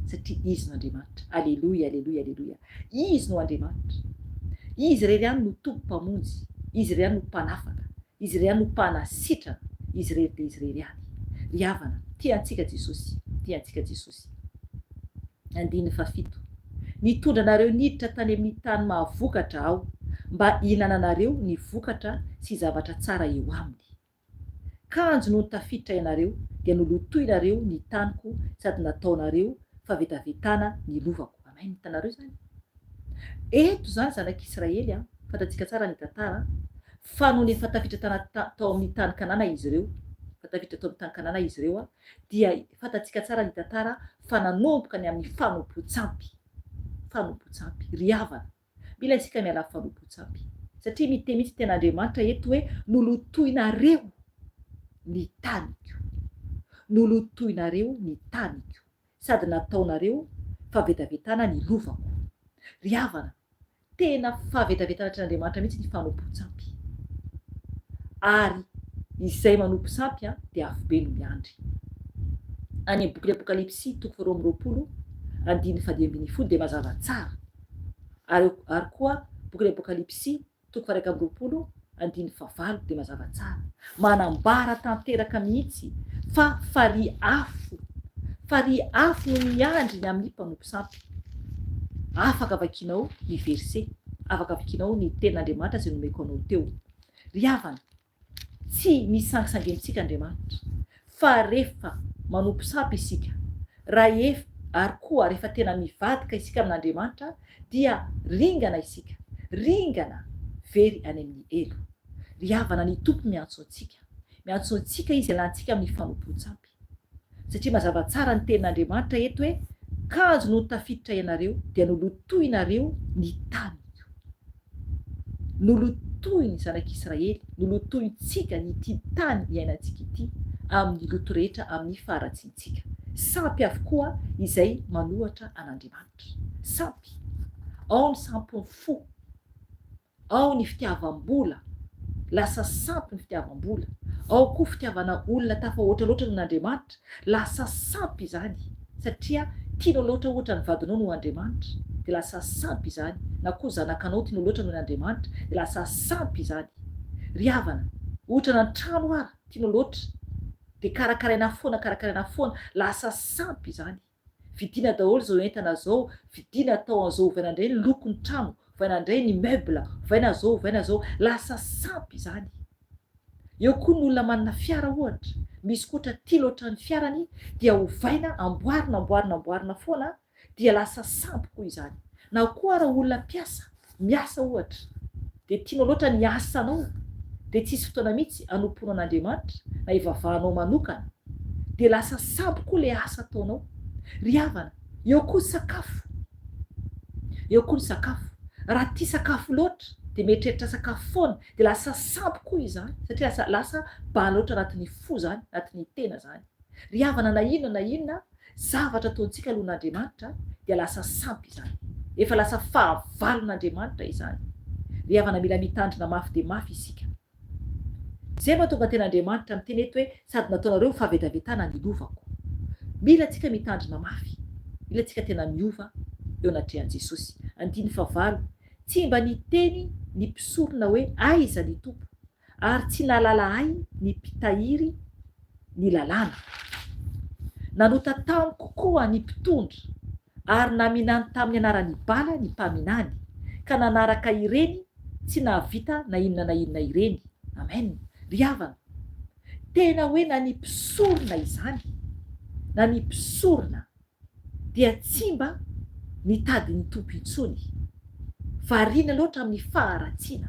Satria Izy no Andriamanitra. Aleloia, aleloia, aleloia. Izy no Andriamanitra. Izy irery ihany no Tompo Mpamonjy. Izy irery ihany no Mpanafaka. Izy irery ihany no Mpanasitrana. Izy irery dia Izy irery ihany. Ry havana, tia antsika Jesosy. Tia antsika Jesosy. Andininy fahafito. Nitondra anareo niditra tany amin'ny tany mahavokatra Aho, mba hihinananareo ny vokatra sy zavatra tsara eo aminy. Kanjo nony tafiditra ianareo, dia nolotoinareo ny taniko sady nataonareo fahavetavetana ny lovako. Amen. Hitanareo izany? Eto izany zanak'Israely an, fantatsika tsara ny tantara, fa nony efa tafiditra tanaty tao amin'ny tany Kanana izy ireo, fa tafiditra tao amin'ny tany Kanana izy ireo an, dia fantatsika tsara ny tantara fa nanomboka ny amin'ny fanompoan-tsampy. Fanompoan-tsampy. Ry havana, Mila isika miala fanompoan-tsampy. Satria miteny mihitsy tena Andriamanitra eto hoe nolotoinareo ny taniko. Nolotoinareo ny taniko. Sady nataonareo fahavetavetana ny lovako. Ry havana, tena fahavetavetana hatrain'Andriamanitra mihitsy ny fanompoan-tsampy. Ary izay manompo sampy dia afobe no miandry. Any amin'ny bokin'ny Apokalypsy toko faharoa amby 20 andininy faha-15 dia mazava tsara. Ary ary koa bokin'ny Apokalypsy toko faha-21 andininy fahavalo dia mazava tsara. Manambara tanteraka mihitsy fa farihy afo, farihy afo no miandry ny amin'ny mpanompo sampy. Afaka vakianao ny verset, afaka vakianao ny tenin'Andriamanitra izay nomeko anao teo. Ry havana, Tsy misangisangy amintsika Andriamanitra, fa rehefa manompo sampy isika, raha ary koa rehefa tena mivadika isika amin'Andriamanitra dia ringana isika, ringana very any amin'ny helo. Ry havana, ny Tompo miantso antsika, miantso antsika Izy hialantsika amin'ny fanompoan-tsampy. Satria mazava tsara ny tenin'Andriamanitra eto hoe, Kanjo nony tafiditra ianareo dia nolotoinareo ny taniko. Nolotoin'ny zanak'Israely, nolotointsika ity tany iainantsika ity amin'ny loto rehetra amin'ny faharatsiantsika. Sampy avokoa izay manohatra an'Andriamanitra. Sampy. Ao ny sampin'ny fo. Ao ny fitiavam-bola, lasa sampy ny fitiavam-bola. Ao koa fitiavana olona tafahoatra loatra noho an'Andriamanitra, lasa sampy izany satria tianao loatra ohatra ny vadinao noho Andriamanitra dia lasa sampy izany, na koa zanakanao tianao loatra noho an'Andriamanitra dia lasa sampy izany. Ry havana, ohatra na ny trano ara tianao loatra dia karakaraina foana karakaraina foana, lasa sampy izany. Vidiana daholo izao entana zao, vidiana atao an'izao ovaina indray ny lokon'ny trano, ovaina indray ny meuble, ovaina zao, ovaina zao, lasa sampy izany. Eo koa ny olona manana fiara ohatra, misy koa ohatra tia loatra ny fiarany dia ovaina, amboarina, amboarina, amboarina foana dia lasa sampy koa izany. Na koa ara olona mpiasa, miasa ohatra, dia tianao loatra ny asanao, dia tsisy fotoana mihitsy hanompoana an'Andriamanitra na hivavahanao manokana, dia lasa sampy koa ilay asa ataonao. Ry havana, eo koa ny sakafo, eo koa ny sakafo. Raha tia sakafo loatra, dia mieritreritra sakafo foana, dia lasa sampy koa izany, satria lasa lasa bala loatra anatin'ny fo izany, anatin'ny tena izany. Ry havana, na inona na inona zavatra ataontsika alohan'Andriamanitra dia lasa sampy izany. Efa lasa fahavalon'Andriamanitra izany. Ry havana mila mitandrina mafy dia mafy isika. Izay mahatonga tena Andriamanitra miteny eto hoe sady nataonareo fahavetavetana ny lovako. Mila antsika mitandrina mafy. Mila antsika tena miova eo anatrehan'i Jesosy. Andininy fahavalo, Tsy mba niteny ny mpisorona hoe aiza ny Tompo, ary tsy nahalala ahy ny mpitahiry ny lalàna. Nanota tamiko koa ny mpitondra, ary naminany tamin'ny anaran'i Bala ny mpaminany, ka nanaraka ireny tsy nahavita na inona na inona ireny. Amen. Ry havana, tena hoe na ny mpisorona izany, na ny mpisorona dia tsy mba nitady ny Tompo intsony. Variana loatra amin'ny faharatsiana.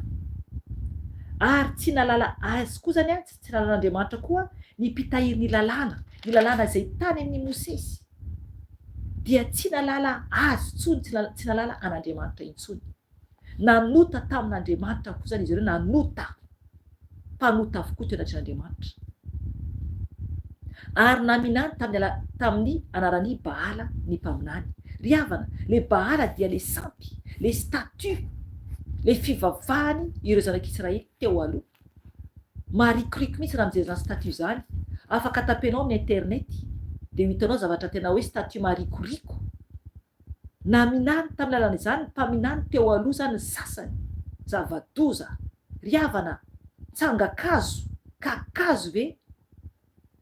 Ary tsy nahalala Azy koa izany, tsy nahalala an'Andriamanitra koa ny mpitahiry ny lalàna, ny lalàna izay tany amin'i Mosesy, dia tsy nahalala Azy intsony, tsy nahalala an'Andriamanitra intsony. Nanota tamin'Andriamanitra avokoa izany izy ireo, nanota. Mpanota avokoa teo anatrehan'Andriamanitra. Ary naminany tamin'ny ala, tamin'ny anaran'i Baala ny mpaminany. Ry havana, le Baala dia le sampy, le statue, le fivavahany ireo zanak'Israely teo aloha. Maharikoriko mihitsy raha mijery izany statue izany. Afaka tapenao amin'ny internet dia ho hitanao zavatra tena hoe statue maharikoriko. Naminany tamin'ny alalan'izany ny mpaminany teo aloha izany ny sasany. Zava-doza! Ry havana, tsangan-kazo, kakazo ve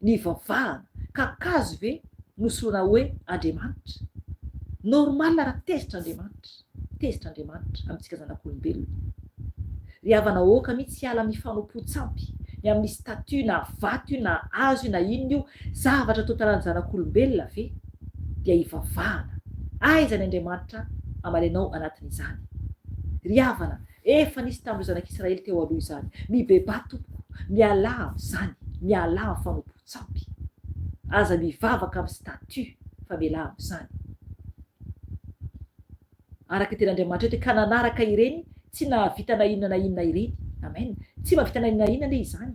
nivavahana, kakazo ve nosoloina hoe Andriamanitra? Normal raha tezitra Andriamanitra, tezitra Andriamanitra amintsika zanak'olombelona. Ry havana aoka mihitsy hiala amin'ny fanompoan-tsampy, ny amin'ny statue na vato io na hazo io na inona io, zavatra totalan'ny zanak'olombelona ve dia hivavahana? Aiza ny Andriamanitra hamaly anao anatin'izany? Ry havana, efa nisy tamin'ireo zanak'Israely teo aloha izany. Mibebaha tompoko, mialà amin'izany, mialà amin'ny fanompoan-tsampy. Aza mivavaka amin'ny statue fa mialà amin'izany. Araka ny tenin'Andriamanitra eto hoe ka nanaraka ireny tsy nahavita na inona na inona ireny. Amen. Tsy mahavita na inona na inona anie izany.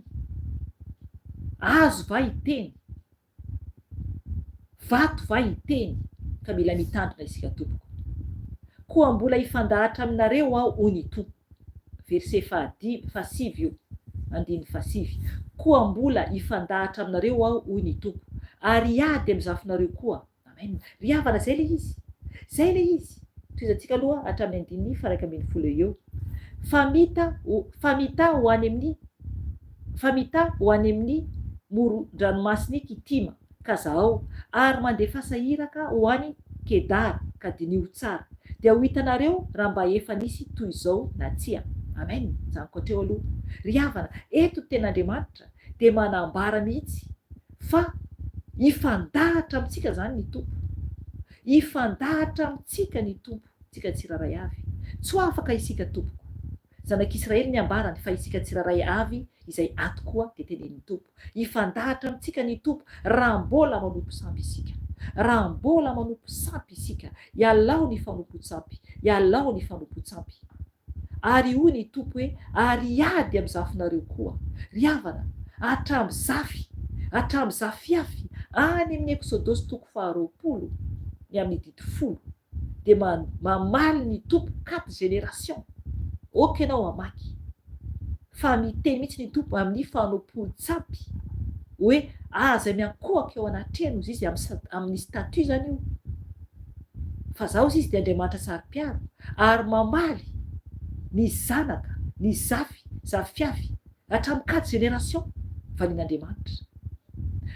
Azo va hiteny? Vato va hiteny? Ka mila mitandrina isika tompoko. Koa mbola hifandahatra aminareo aho hoy ny Tompo. Verset fahadimy, fahasivy io. Andininy fahasivy. Koa mbola hifandahatra aminareo aho hoy ny Tompo. Ary hiady amin'ny zafinareo koa. Amen. Ry havana, izay ilay izy. Izay ilay izy. Tohizantsika aloha hatramin'ny andininy faha-11 eo eo. Fa mita ho, fa mita ho any amin'ny, fa mita ho any amin'ny moron-dranomasin'i Kitima, ka zahao, ary mandefasa iraka ho any Kedara, ka diniho tsara. Dia ho hitanareo raha mba efa nisy toy izao na tsia. Amen. Janoko hatreo aloha. Ry havana, eto ny tenin'Andriamanitra dia manambara mihitsy fa hifandahatra amintsika izany ny Tompo. Hifandahatra amintsika ny Tompo, tsika tsirairay avy. Tsy ho afaka isika tompoko. Zanak'Israely ny ambarany fa isika tsirairay avy izay ato koa dia tenenin'ny Tompo. Hifandahatra amintsika ny Tompo raha mbola manompo sampy isika. Raha mbola manompo sampy isika, ialao ny fanompoan-tsampy, ialao ny fanompoan-tsampy. Ary hoy ny Tompo hoe, Ary hiady amin'ny zafinareo koa. Ry havana, hatramin'ny zafy, hatramin'ny zafiafy, any amin'ny Eksodosy toko faharoapolo, ny amin'ny didy folo, dia mamaly ny Tompo quatre générations. Ok ianao hamaky. Fa miteny mihitsy ny Tompo amin'ny fanompoan-tsampy hoe aza miankohoka eo anatrehany hozy izy amin'ny statut izany io. Fa za hozy izy dia Andriamanitra saro-piaro ary mamaly ny zanaka, ny zafy, zafiafy, hatramin'ny quatre générations valian'Andriamanitra.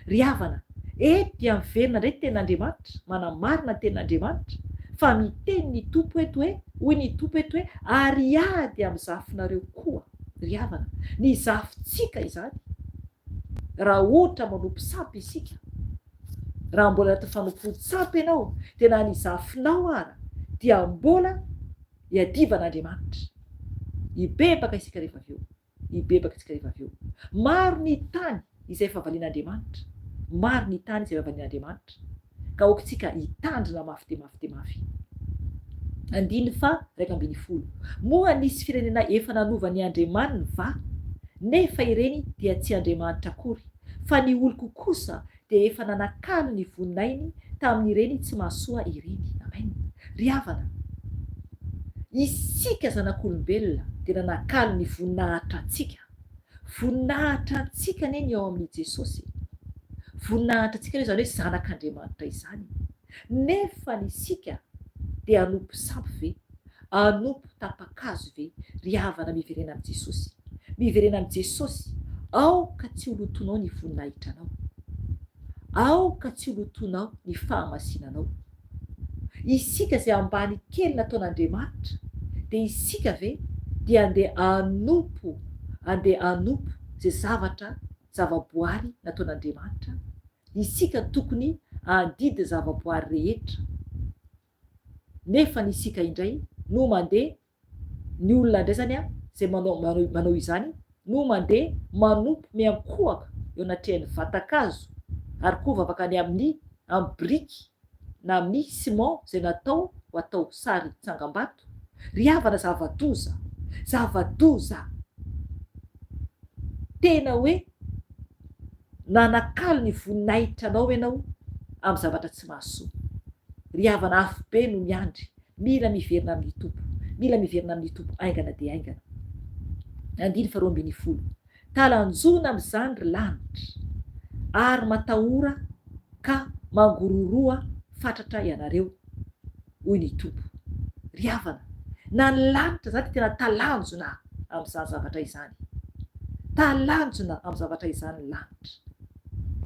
Ry havana, eto dia miverina indray ny tenin'Andriamanitra, manamarina ny tenin'Andriamanitra, fa miteny ny Tompo eto hoe, hoy ny Tompo eto hoe, ary hiady amin'ny zafinareo koa. Ry havana, ny zafintsika izany, raha ohatra manompo sampy isika, raha mbola anatin'ny fanompoan-tsampy ianao, dia na ny zafinao ara dia mbola iadivan'Andriamanitra. Hibebaka isika rehefa avy eo. Hibebaka isika rehefa avy eo. Maro ny tany izay efa valian'Andriamanitra. Maro ny tany izay efa valian'Andriamanitra. Ka aoka isika hitandrina mafy dia mafy dia mafy. Andininy faha 11. Moa nisy firenena efa nanova ny andriamaniny va? Nefa ireny dia tsy andriamanitra akory, fa ny oloko kosa dia efa nanakalo ny voninainy tamin'ireny tsy mahasoa ireny. Amen. Ry havana, isika zanak'olombelona dia nanakalo ny voninahitra antsika. Voninahitra antsika anie ny ao amin'i Jesosy e. Voninahitra antsika anie izany hoe zanak'Andriamanitra izany. Nefa ny isika dia hanompo sampy ve? Hanompo tapa-kazo ve? Ry havana miverena amin'i Jesosy. Miverena amin'i Jesosy. Aoka tsy ho lotonao ny voninahitranao. Aoka tsy ho lotonao ny fahamasinanao. Isika izay ambany kely nataon'Andriamanitra, dia isika ve dia andeha hanompo, andeha hanompo izay zavatra, zava-boary nataon'Andriamanitra? Isika tokony handidy ny zavaboary rehetra, nefa ny isika indray no mandeha, ny olona indray zany an, izay manao manao izany no mandeha manompo miankohaka eo anatrehan'ny vatan-kazo ary koa vavaka any amin'ny amin'ny biriky na amin'ny ciment izay natao ho atao sary tsangambato. Ry havana zava-doza! Zava-doza! Tena hoe Nanakalo ny voninahitranao ianao amin'ny zavatra tsy mahasoa. Ry havana afobe no miandry, mila miverina amin'ny Tompo, mila miverina amin'ny Tompo haingana dia haingana. Andininy faharoa 12. Talanjona amin'izany ry lanitra, ary matahora ka mangorohoroa fatratra ianareo. Hoy ny Tompo. Ry havana, na ny lanitra izany dia tena talanjona amin'izany zavatra izany. Talanjona amin'ny zavatra izany ny lanitra.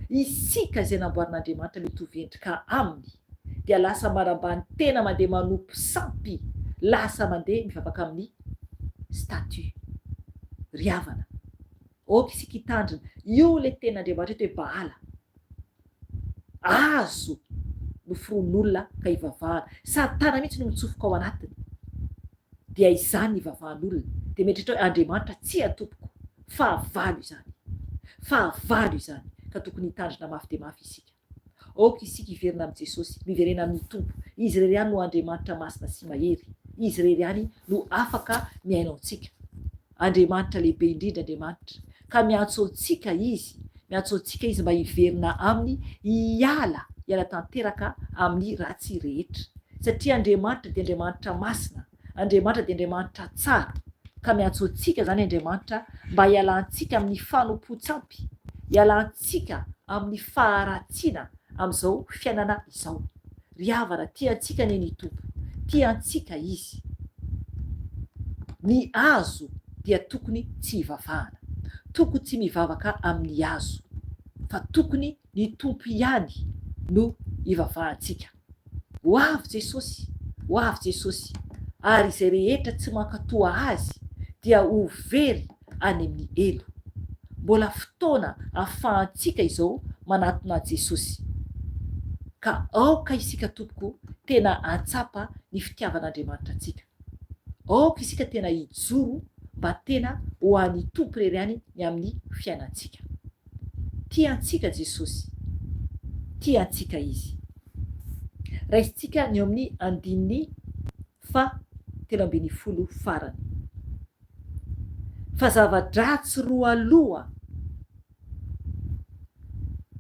Isika izay namboarin'Andriamanitra mitovy endrika Aminy dia lasa manambany tena mandeha manompo sampy, lasa mandeha mivavaka amin'ny statue. Ry havana, aoka isika hitandrina. Io ilay tenin'Andriamanitra eto hoe Baala. Azo noforonin'olona ka ivavahana. Satana mihitsy no mitsofoka ao anatiny. Dia izany ny ivavahan'olona. Dia mieritreritra hoe Andriamanitra, tsia tompoko. Fahavalo izany. Fahavalo izany. Ka tokony hitandrina mafy dia mafy isika. Aoka isika hiverina amin'i Jesosy. Miverena amin'ny Tompo. Izy irery ihany no Andriamanitra masina sy mahery. Izy irery ihany no afaka mihaino antsika. Andriamanitra lehibe indrindra Andriamanitra, ka miantso antsika Izy, miantso antsika Izy mba hiverina Aminy, hiala, hiala tanteraka amin'ny ratsy rehetra. Satria Andriamanitra dia Andriamanitra masina, Andriamanitra dia Andriamanitra tsara, ka miantso antsika izany Andriamanitra mba hialantsika amin'ny fanompoan-tsampy, hialantsika amin'ny faharatsiana amin'izao fiainana izao. Ry havana, tia antsika anie ny Tompo. Tia antsika Izy. Ny hazo dia tokony tsy hivavahana. Tokony tsy mivavaka amin'ny hazo. Fa tokony ny Tompo ihany no hivavahantsika. Ho avy Jesosy, ho avy Jesosy, ary izay rehetra tsy mankatoa Azy dia ho very any amin'ny helo. Mbola fotoana ahafahantsika izao manatona an'i Jesosy. Ka aoka isika tompoko tena hahatsapa ny fitiavan'Andriamanitra antsika. Aoka isika tena hijoro mba tena ho an'ny Tompo irery ihany ny amin'ny fiainantsika. Tia antsika Jesosy. Tia antsika Izy. Raisintsika ny eo amin'ny andininy faha 13 farany. Fa zava-dratsy roa loha,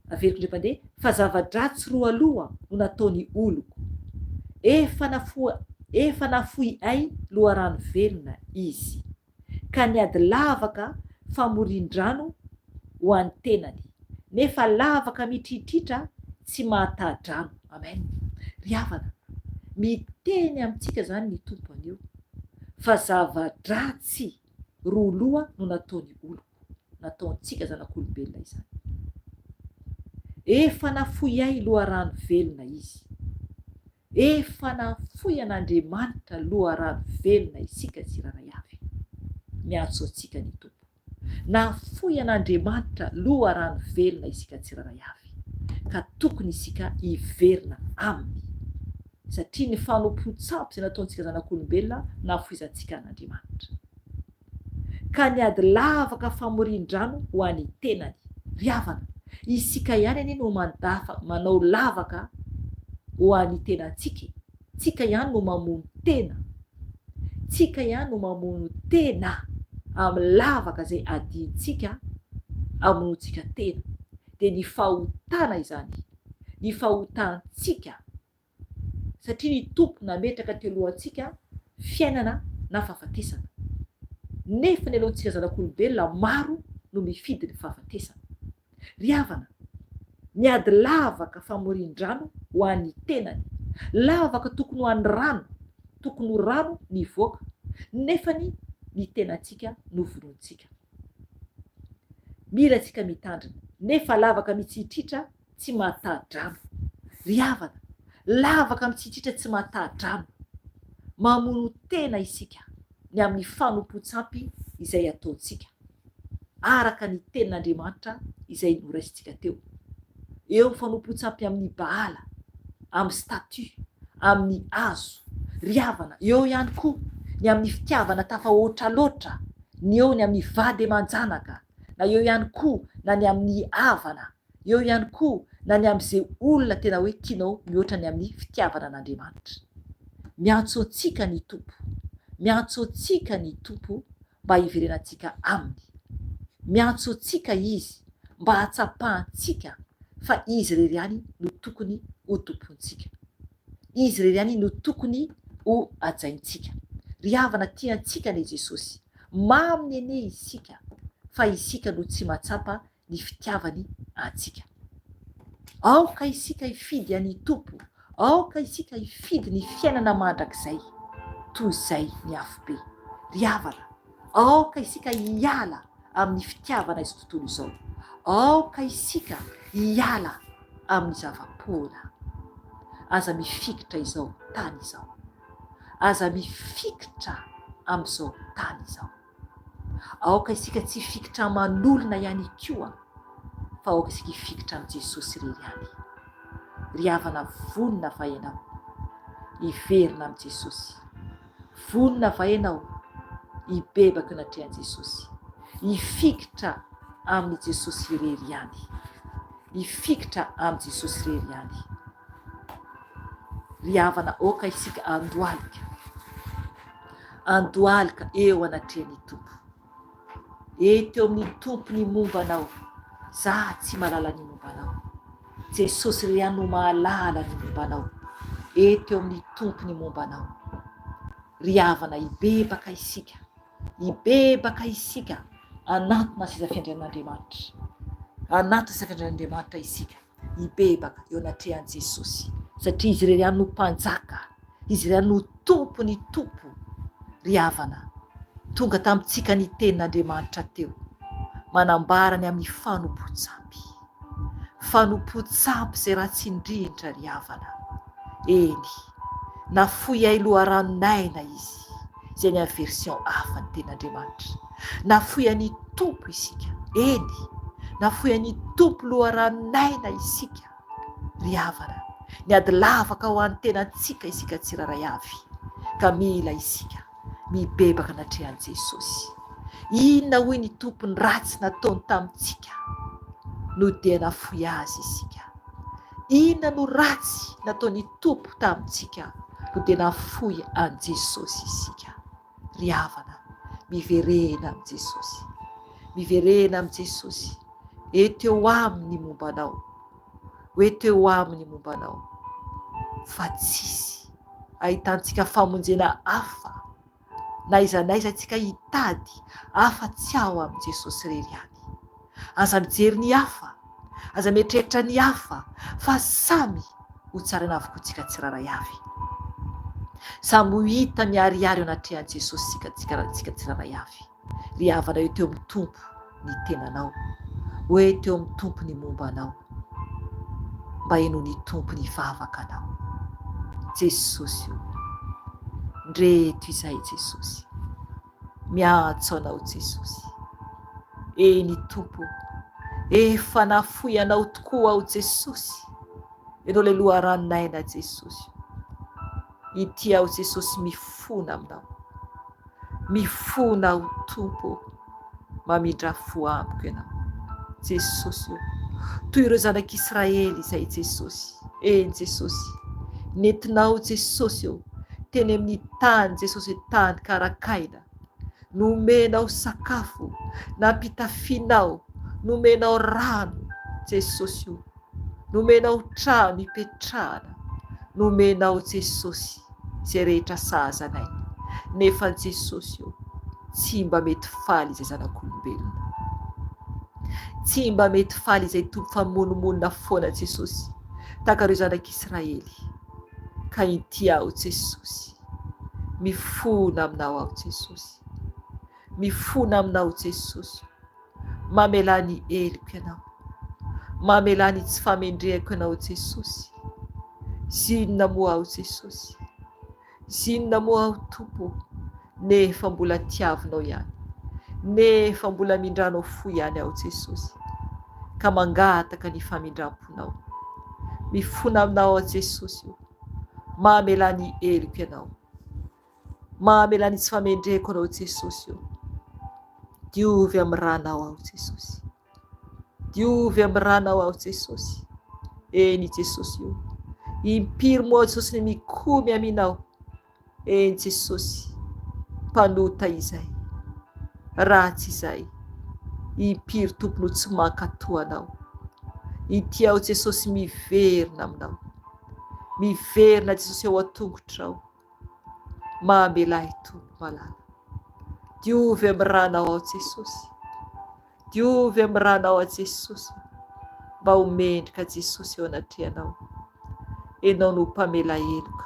averiko indray mpandeha, fa zava-dratsy roa loha no nataon'ny oloko. Efa nafoy, efa nafoy ay loharano velona izy, ka niady lavaka famorian-drano ho an'ny tenany, nefa lavaka mitritritra tsy mahataha-drano. Amen. Ry havana, miteny amintsika izany ny Tompo anio, fa zava-dratsy roa loha no nataon'ny oloko, nataontsika zanak'olombelona izany. Efa nafoy ahy loharano velona izy. Efa nafoy an'Andriamanitra loharano velona isika tsirairay avy. Miantso antsika ny Tompo. Nafoy an'Andriamanitra loharano velona isika tsirairay avy, ka tokony isika hiverina Aminy, satria ny fanompoan-tsampy izay nataontsika zanak'olombelona nahafoizantsika an'Andriamanitra. Ka niady lavaka famorian-drano ho an'ny tenany. Ry havana, isika ihany anie no mandafa manao lavaka ho an'ny tenantsika e! Tsika ihany no mamono tena. Tsika ihany no mamono tena amin'ny lavaka izay adintsika amonoantsika tena. Dia ny fahotana izany. Ny fahotantsika. Satria ny Tompo nametraka teo alohantsika fiainana na fahafatesana. Nefa ny alohantsika zanak'olombelona maro no mifidy ny fahafatesana. Ry havana, miady lavaka famorian-drano ho an'ny tenany, lavaka tokony ho an'ny rano, tokony ho rano nivoaka, nefany ny tenantsika no vonointsika. Mila antsika mitandrina, nefa lavaka mitsitritra tsy mahataha-drano. Ry havana, lavaka mitsitritra tsy mahataha-drano. Mamono tena isika ny amin'ny fanompoan-tsampy izay ataontsika. araka ny tenin'Andriamanitra izay noraisintsika teo. Eo amin'ny fanompoan-tsampy amin'ny Baala, amin'ny statue, amin'ny hazo, ry havana, eo ihany koa ny amin'ny fitiavana tafahoatra loatra, ny eo ny amin'ny vady aman-janaka, na eo ihany koa na ny amin'ny havana, eo ihany koa na ny amin'izay olona tena hoe tianao mihoatra ny amin'ny fitiavana an'Andriamanitra. Miantso antsika ny Tompo. Miantso antsika ny Tompo mba hiverenantsika Aminy. Miantso antsika Izy mba hahatsapantsika fa Izy irery ihany no tokony ho tompointsika. Izy irery ihany no tokony ho hajaintsika. Ry havana tia antsika anie Jesosy. Maminy anie isika fa isika no tsy mahatsapa ny fitiavany antsika. Aoka isika hifidy an'i Tompo. Aoka isika hifidy ny fiainana mandrakizay toy izay ny afobe. Ry havana, aoka isika hiala amin'ny fitiavana izao tontolo izao. Aoka isika hiala amin'ny zava-poana. Aza mifikitra izao tany izao. Aza mifikitra amin'izao tany izao. Aoka isika tsy hifikitra aman'olona ihany koa fa aoka isika hifikitra amin'i Jesosy irery ihany. Ry havana vonona va ianao hiverina amin'i Jesosy? Vonona va ianao hibebaka eo anatrehan'i Jesosy? Hifikitra amin'i Jesosy irery ihany. Hifikitra amin'i Jesosy irery ihany. Ry havana aoka isika andohalika. Andohalika eo anatrehan'ny Tompo. Eto eo amin'ny Tompo ny momba anao. Za tsy mahalala ny momba anao. Jesosy irery ihany no mahalala ny momba anao. Eto eo amin'ny Tompo ny momba anao. Ry havana hibebaka isika. Hibebaka isika hanantona seza fiandrianan'Andriamanitra. Hanantona seza fiandrianan'Andriamanitra isika. Hibebaka eo anatrehan'i Jesosy. Satria Izy irery ihany no Mpanjaka. Izy irery ihany no Tompo ny Tompo. Ry havana, tonga tamintsika ny tenin'Andriamanitra teo, manambara ny amin'ny fanompoan-tsampy. Fanompoan-tsampy izay ratsy indrindra ry havana. Eny, nafoy loharanon'aina izy, izay ny amin'ny version hafa ny tenin'Andriamanitra. Nafoy an'i Tompo isika. Eny, nafoy an'i Tompo loharanon'aina isika ry havana. Niady lavaka ho an'ny tenantsika isika tsirairay avy, ka mila isika mibebaka anatrehan'i Jesosy. Inona hoy ny Tompo ny ratsy nataony tamintsika no dia nafoy azy isika? Inona no ratsy nataon'ny Tompo tamintsika no dia nafoy an'i Jesosy isika? Ry havana, miverena amin'i Jesosy. Miverena amin'i Jesosy. Eto eo aminy ny momba anao. Ho eto eo aminy ny momba anao. Fa tsisy ahitantsika famonjena hafa na aiza na aiza tsika hitady afa tsy ao amin'i Jesosy irery ihany. Aza mijery ny hafa, aza mieritreritra ny hafa fa samy ho tsaraina avokoa tsika tsirairay avy. Samy ho hita miharihary eo anatrehan'i Jesosy tsika tsika tsirairay avy. Ry havana eo teo amin'ny Tompo ny tenanao, hoe teo amin'ny Tompo ny momba anao. Mba henoin'ny Tompo ny vavaka anao. Jesosy o! Ndreto izahay Jesosy. Miantso Anao Jesosy. Eny Tompo o! Efa nafoy Anao tokoa aho Jesosy. Ianao ilay loharanon'aina Jesosy o! Ity aho Jesosy mifona aminao. Mifona aho Tompo ô, mamindrà fo amiko Ianao. Jesosy ô, toy ireo zanak'Israely izay Jesosy, eny Jesosy, nentinao Jesosy ô, teny amin'ny tany Jesosy tany karakaina, nomenao sakafo, nampitafianao, nomenao rano Jesosy ô. Nomenao trano hipetrahana, nomenao Jesosy izay rehetra sahaza anay, nefa Jesosy ô, tsy mba mety faly izay zanak'olombelona. Tsy mba mety faly izay Tompo fa mimonomonona foana Jesosy, tahaka ireo zanak'Israely. Ka inty aho Jesosy, mifona aminao aho Jesosy, mifona aminao Jesosy. Mamelà ny heloko Ianao. Mamelà ny tsy famendrehako Ianao Jesosy. Zinona moa aho Jesosy. Zinona moa aho Tompo nefa mbola tiavinao ihany. Nefa mbola mindranao fo ihany aho Jesosy. Ka mangataka ny famindram-ponao. Mifona aminao aho Jesosy o. Mamelà ny heloko Ianao. Mamelà ny tsy famendreko anao Jesosy o. Diovy amin'ny ranao aho Jesosy. Diovy amin'ny ranao aho Jesosy. Eny Jesosy o. Impiry moa Jesosy ny mikomy aminao. Eny Jesosy. Mpanota izay. Ratsy izay. Impiry Tompo no tsy mankatò anao. Ity aho Jesosy miverina aminao. Miverina Jesosy ao an-tongotrao. Mamelà ahy Tompo malala. Diovy amin'ny ranao aho Jesosy. Diovy amin'ny ranao aho Jesosy. Mba ho mendrika Jesosy eo anatrehanao. Enao no mpamela heloka.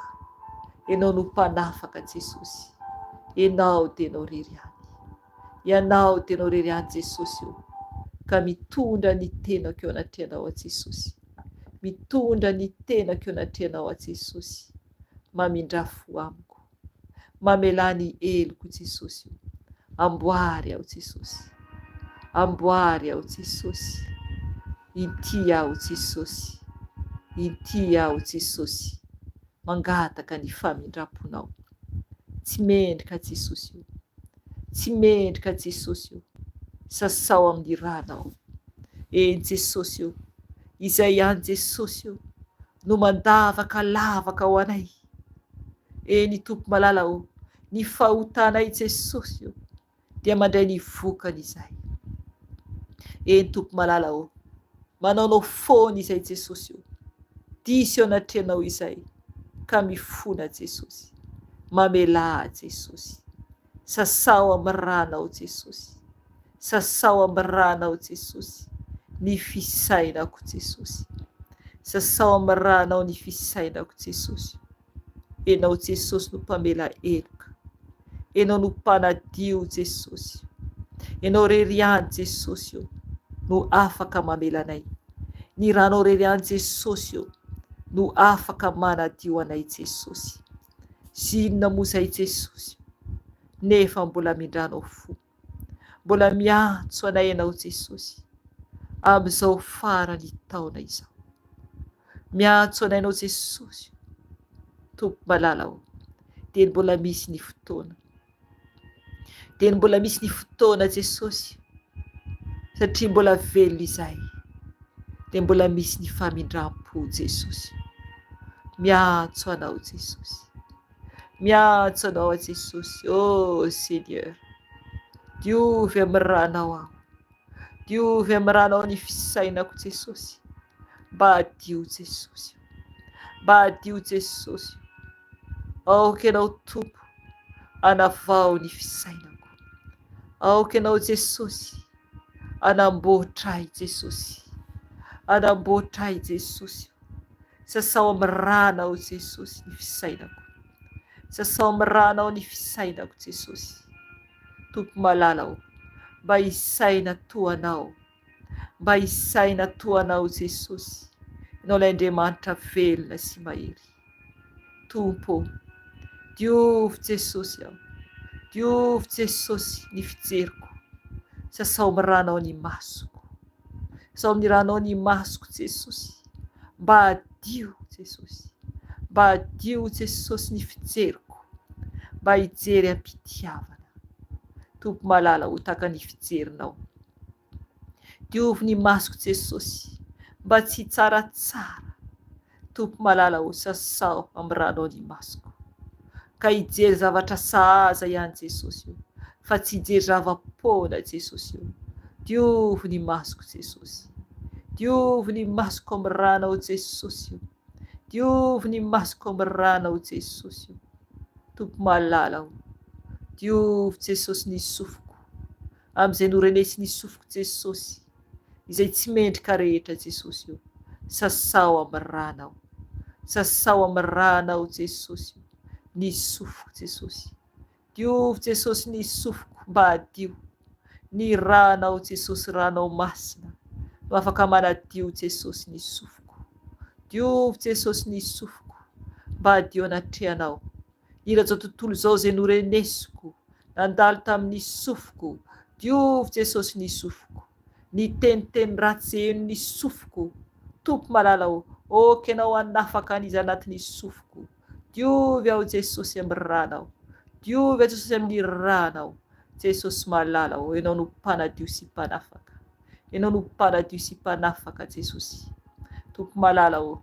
Enao no mpanafaka Jesosy. Enao dia Enao rery ihany. Ianao dia Enao rery ihany Jesosy o. Ka mitondra ny tenako eo anatrehanao aho Jesosy. Mitondra ny tenako eo anatrehanao aho Jesosy. Mamindrà fo amiko. Mamelà ny heloko Jesosy o. Amboary aho Jesosy. Amboary aho Jesosy. Inty aho Jesosy. Inty aho Jesosy. Mangataka ny famindram-ponao. Tsy mendrika Jesosy o. Tsy mendrika Jesosy o. Sasao amin'ny ranao. Eny Jesosy o. Izay ihany Jesosy o. No mandavaka lavaka ho anay. Eny Tompo malala ô, ny fahotanay Jesosy ô, dia mandray ny vokany izahay. Eny Tompo malala ô, manaonao foana izay Jesosy ô, diso eo anatrehanao izay, ka mifona Jesosy, mamelà Jesosy, sasao amin'ny ranao Jesosy, sasao amin'ny ranao Jesosy, ny fisainako Jesosy, sasao amin'ny ranao ny fisainako Jesosy. Enao Jesosy no mpamela heloka. Enao no mpanadio Jesosy. Enao rery ihany Jesosy o no afaka mamela anay. Ny ranao rery ihany Jesosy o no afaka manadio anay Jesosy. Sy inona moa izay Jesosy nefa mbola mindranao fo. Mbola miantso anay Ianao Jesosy amin'izao farany taona izao. Miantso anay Ianao Jesosy Tompo malala ô. Dia mbola misy ny fotoana. Dia mbola misy ny fotoana Jesosy satria mbola velona izahay. Dia mbola misy ny famindram-po Jesosy. Miantso anao Jesosy. Miantso anao aho Jesosy, oh Seigneur. Diovy amin'ny ranao aho. Diovy amin'ny ranao ny fisainako Jesosy. Mba hadio Jesosy. Mba hadio Jesosy. Aoka ianao Tompo anavao ny fisainako. Aoka ianao Jesosy anamboatra ahy Jesosy. Anamboatra ahy Jesosy. Sasao amin'ny ranao Jesosy ny fisainako. Sasao amin'ny ranao ny fisainako Jesosy. Tompo malala o, mba hisaina toa Anao. Mba hisaina toa Anao Jesosy. Ianao ilay Andriamanitra velona sy mahery. Tompo o, diovy Jesosy aho. Diovy Jesosy ny fijeriko. Sasao amin'ny ranao ny masoko. Sao amin'ny ranao ny masoko Jesosy Mba hadio Jesosy Mba hadio Jesosy ny fijeriko Mba hijery am-pitiavana Tompo malala ho tahaka ny fijerinao Diovy ny masoko Jesosy Mba tsy hitsaratsara Tompo malala o sasao amin'ny ranao ny masoko ka hijery zavatra sahaza ihany Jesosy o fa tsy hijery zava-poana Jesosy o diovy ny masoko Jesosy diovy ny masoko amin'ny ranao Jesosy o diovy ny masoko amin'ny ranao Jesosy o Tompo malala o diovy Jesosy ny sofiko amin'izay norenesin'ny sofiko Jesosy izay tsy mendrika rehetra Jesosy o sasao amin'ny ranao sasao amin'ny ranao Jesosy o ny sofiko Jesosy diovy Jesosy ny sofiko mba hadio ny ranao Jesosy ranao masina no afaka manadio Jesosy ny sofiko diovy Jesosy ny sofiko mba hadio anatrehanao Hira zao tontolo izao izay norenesiko, nandalo tamin'ny sofiko, diovy Jesosy ny sofiko, ny teniteny ratsy izay henon'ny sofiko, Tompo malala ô, ok Ianao hanafaka an'iza anatin'ny sofiko, diovy aho Jesosy amin'ny ranao, diovy aho Jesosy amin'ny ranao, Jesosy malala ô, Ianao no mpanadio sy mpanafaka, Ianao no mpanadio sy mpanafaka Jesosy, Tompo malala ô.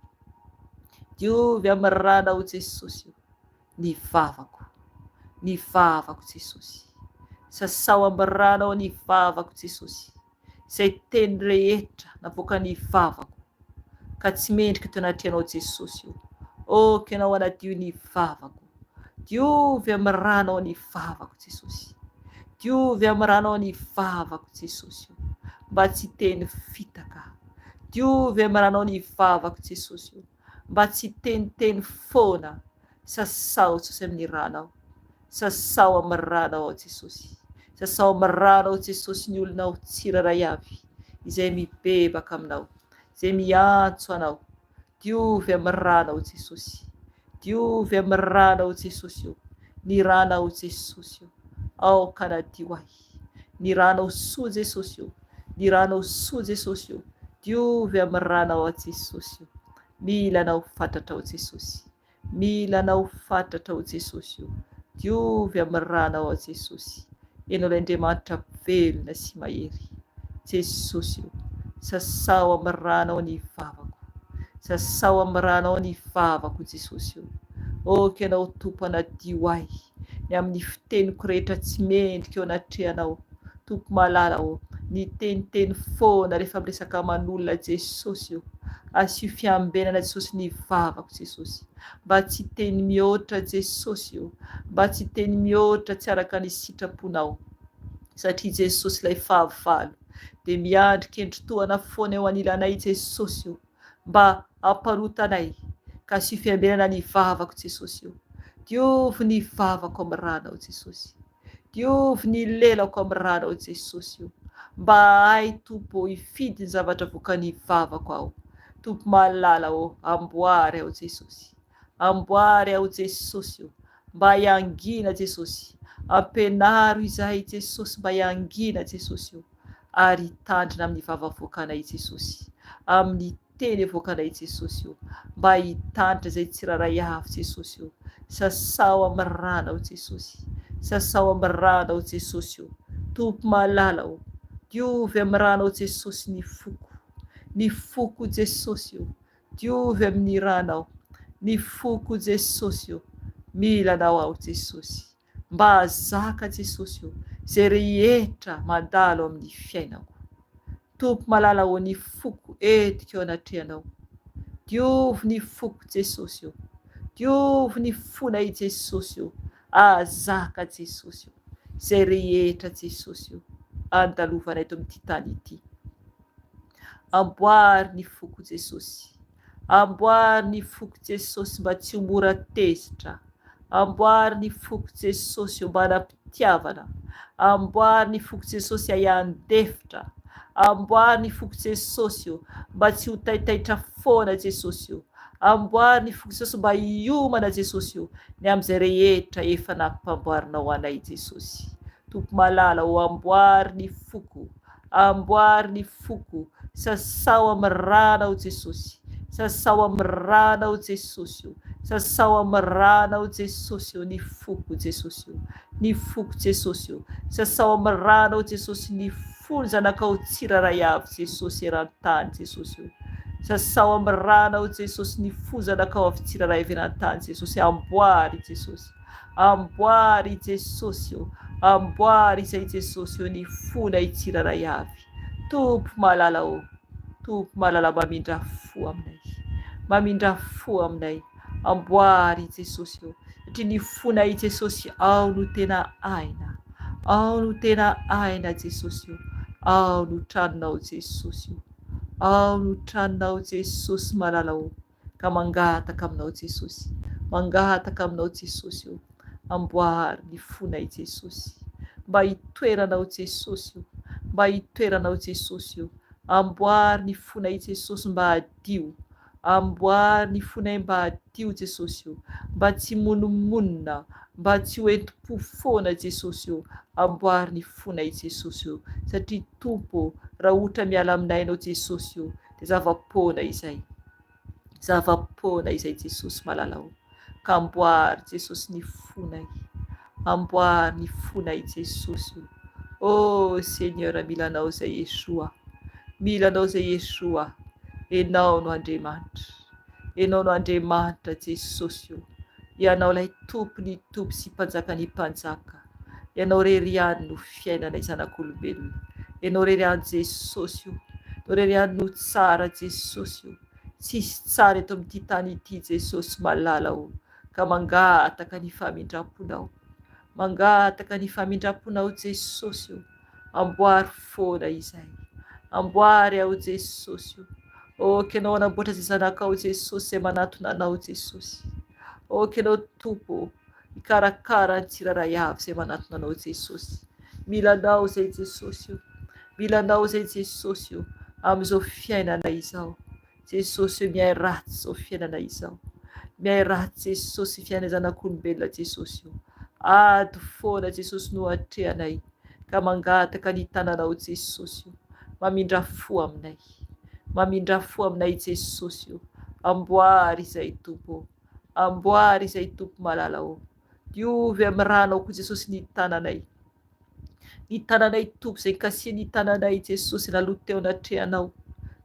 Diovy amin'ny ranao Jesosy o, ny vavako, ny vavako Jesosy. Sasao amin'ny ranao ny vavako Jesosy, izay teny rehetra navoakan'ny vavako ka tsy mendrika eto anatrehanao Jesosy o. Ok Ianao hanadio ny vavako. Diovy amin'ny ranao ny vavako Jesosy. Diovy amin'ny ranao ny vavako Jesosy o, mba tsy hiteny fitaka. Diovy amin'ny ranao ny vavako Jesosy o. Mba tsy hiteniteny foana. Sasao Jesosy amin'ny ranao. Sasao amin'ny ranao aho Jesosy. Sasao amin'ny ranao Jesosy ny olonao tsirairay avy izay mibebaka aminao, izay miantso anao. Diovy amin'ny ranao Jesosy. Diovy amin'ny ranao Jesosy o. Ny ranao Jesosy o. Aoka hanadio ahy. Ny ranao soa Jesosy o. Ny ranao soa Jesosy o. Diovy amin'ny ranao aho Jesosy o. Mila anao fatratra aho Jesosy. Mila anao fatratra o Jesosy o! Diovy amin'ny ranao aho Jesosy. Ianao ilay Andriamanitra velona sy mahery. Jesosy o! Sasao amin'ny ranao ny vavako. Sasao amin'ny ranao ny vavako Jesosy o! Aoka Ianao Tompo hanadio ahy ny amin'ny fiteniko rehetra tsy mendrika eo anatrehanao. Tompo malala ô, niteniteny foana rehefa miresaka aman'olona Jesosy ô, asio fiambenana Jesosy ny vavako Jesosy, mba tsy hiteny mihoatra Jesosy ô, mba tsy hiteny mihoatra tsy araka ny sitraponao, satria Jesosy ilay fahavalo dia miandry kendritohana foana eo anilanay Jesosy ô. mba hampanota anay ka asio fiambenana ny vavako Jesosy o! Diovy ny vavako amin'ny ranao Jesosy. Diovy ny lelako amin'ny ranao Jesosy o! Mba hahay Tompo o hifidy ny zavatra avoakan'ny vavako aho. Tompo malala o, amboary aho Jesosy. Amboary aho Jesosy o! Mba hiangina Jesosy. Ampianaro izahay Jesosy mba hiangina Jesosy o! Ary hitandrina amin'ny vava avoakanay Jesosy, amin'ny teny avoakanay Jesosy o! Mba hitandrina izay tsirairay avy Jesosy o! Sasao amin'ny ranao Jesosy. Sasao amin'ny ranao Jesosy o! Tompo malala o! Diovy amin'ny ranao Jesosy ny foko. Ny foko Jesosy o! Diovy amin'ny ranao ny foko Jesosy o! Mila anao aho Jesosy. Mba hahazaka Jesosy o! Izay rehetra mandalo amin'ny fiainako. Tompo malala o ny foko entiko eo anatrehanao. Diovy ny foko Jesosy o! Diovy ny fonay Jesosy o! Ahazaka Jesosy o! Izay rehetra Jesosy o! Andalovanay eto amin'ity tany ity. Amboary ny foko Jesosy. Amboary ny foko Jesosy mba tsy ho mora tezitra. Amboary ny foko Jesosy mba hanam-pitiavana. Amboary ny foko Jesosy hahay handefitra. Amboary ny foko Jesosy o, mba tsy ho taitaitra foana Jesosy o. Amboary ny foko Jesosy mba hiomana Jesosy o, ny amin'izay rehetra efa nampamboarinao anay Jesosy. Tompo malala o, amboary ny foko. Amboary ny foko, sasao amin'ny ranao Jesosy, sasao amin'ny ranao Jesosy o, sasao amin'ny ranao Jesosy o, ny foko Jesosy o, ny foko Jesosy o, sasao amin'ny ranao Jesosy ny fony zanakao tsirairay avy Jesosy eran-tany Jesosy o, sasao amin'ny ranao Jesosy ny fo zanakao avy tsirairay avy eran-tany Jesosy, amboary Jesosy. Amboary Jesosy ô, amboary izay Jesosy ô ny fonay tsirairay avy. Tompo malala ô, Tompo malala mamindrà fo aminay. Mamindrà fo aminay. Amboary Jesosy ô, satria ny fonay Jesosy ao no tena aina. Ao no tena aina Jesosy ô, ao no tranonao Jesosy ô. Ao no tranonao Jesosy malala ô. Ka mangataka aminao Jesosy, mangataka aminao Jesosy o, amboary ny fonay Jesosy, mba hitoeranao Jesosy o, mba hitoeranao Jesosy o, amboary ny fonay Jesosy mba hadio, amboary ny fonay mba hadio Jesosy o, mba tsy himonomonona, mba tsy ho entim-po foana Jesosy o, amboary ny fonay Jesosy o, satria Tompo o, raha ohatra miala aminay Ianao Jesosy o, dia zava-poana izay. Zava-poana izay Jesosy malala o. Ka amboary Jesosy ny fonay. Amboary ny fonay Jesosy o. Oh Seigneur mila anao izay Yeshua. Mila anao izay Yeshua. Enao no Andriamanitra. Enao no Andriamanitra Jesosy o. Ianao ilay Tompon'ny tompo sy Mpanjakan'ny mpanjaka. Ianao irery ihany no fiainanay zanak'olombelona. Ianao irery ihany Jesosy o. Ianao irery ihany no tsara Jesosy o. Tsisy tsara eto amin'ity tany ity Jesosy malala o. Ka mangataka ny famindram-ponao. Mangataka ny famindram-ponao Jesosy o. Amboary foana izay. Amboary aho Jesosy o. Ok Ianao hanamboatra izay zanakao Jesosy izay manatona Anao Jesosy. Ok Ianao Tompo hikarakara ny tsirairay avy izay manatona Anao Jesosy. Mila Anao izay Jesosy o. Mila Anao izay Jesosy o amin'izao fiainana izao. Jesosy o mihay ratsy izao fiainana izao. Mihay ratsy Jesosy fiainana zanak'olombelona Jesosy o. Ady foana Jesosy no atrehanay ka mangataka ny tananao Jesosy o. Mamindra fo aminay. Mamindra fo aminay Jesosy o. Amboary izay Tompo o. Amboary izay Tompo malala o. Diovy amin'ny ranao koa Jesosy ny tananay. Ny tananay Tompo izay kasihin'ny tananay Jesosy naloto teo anatrehanao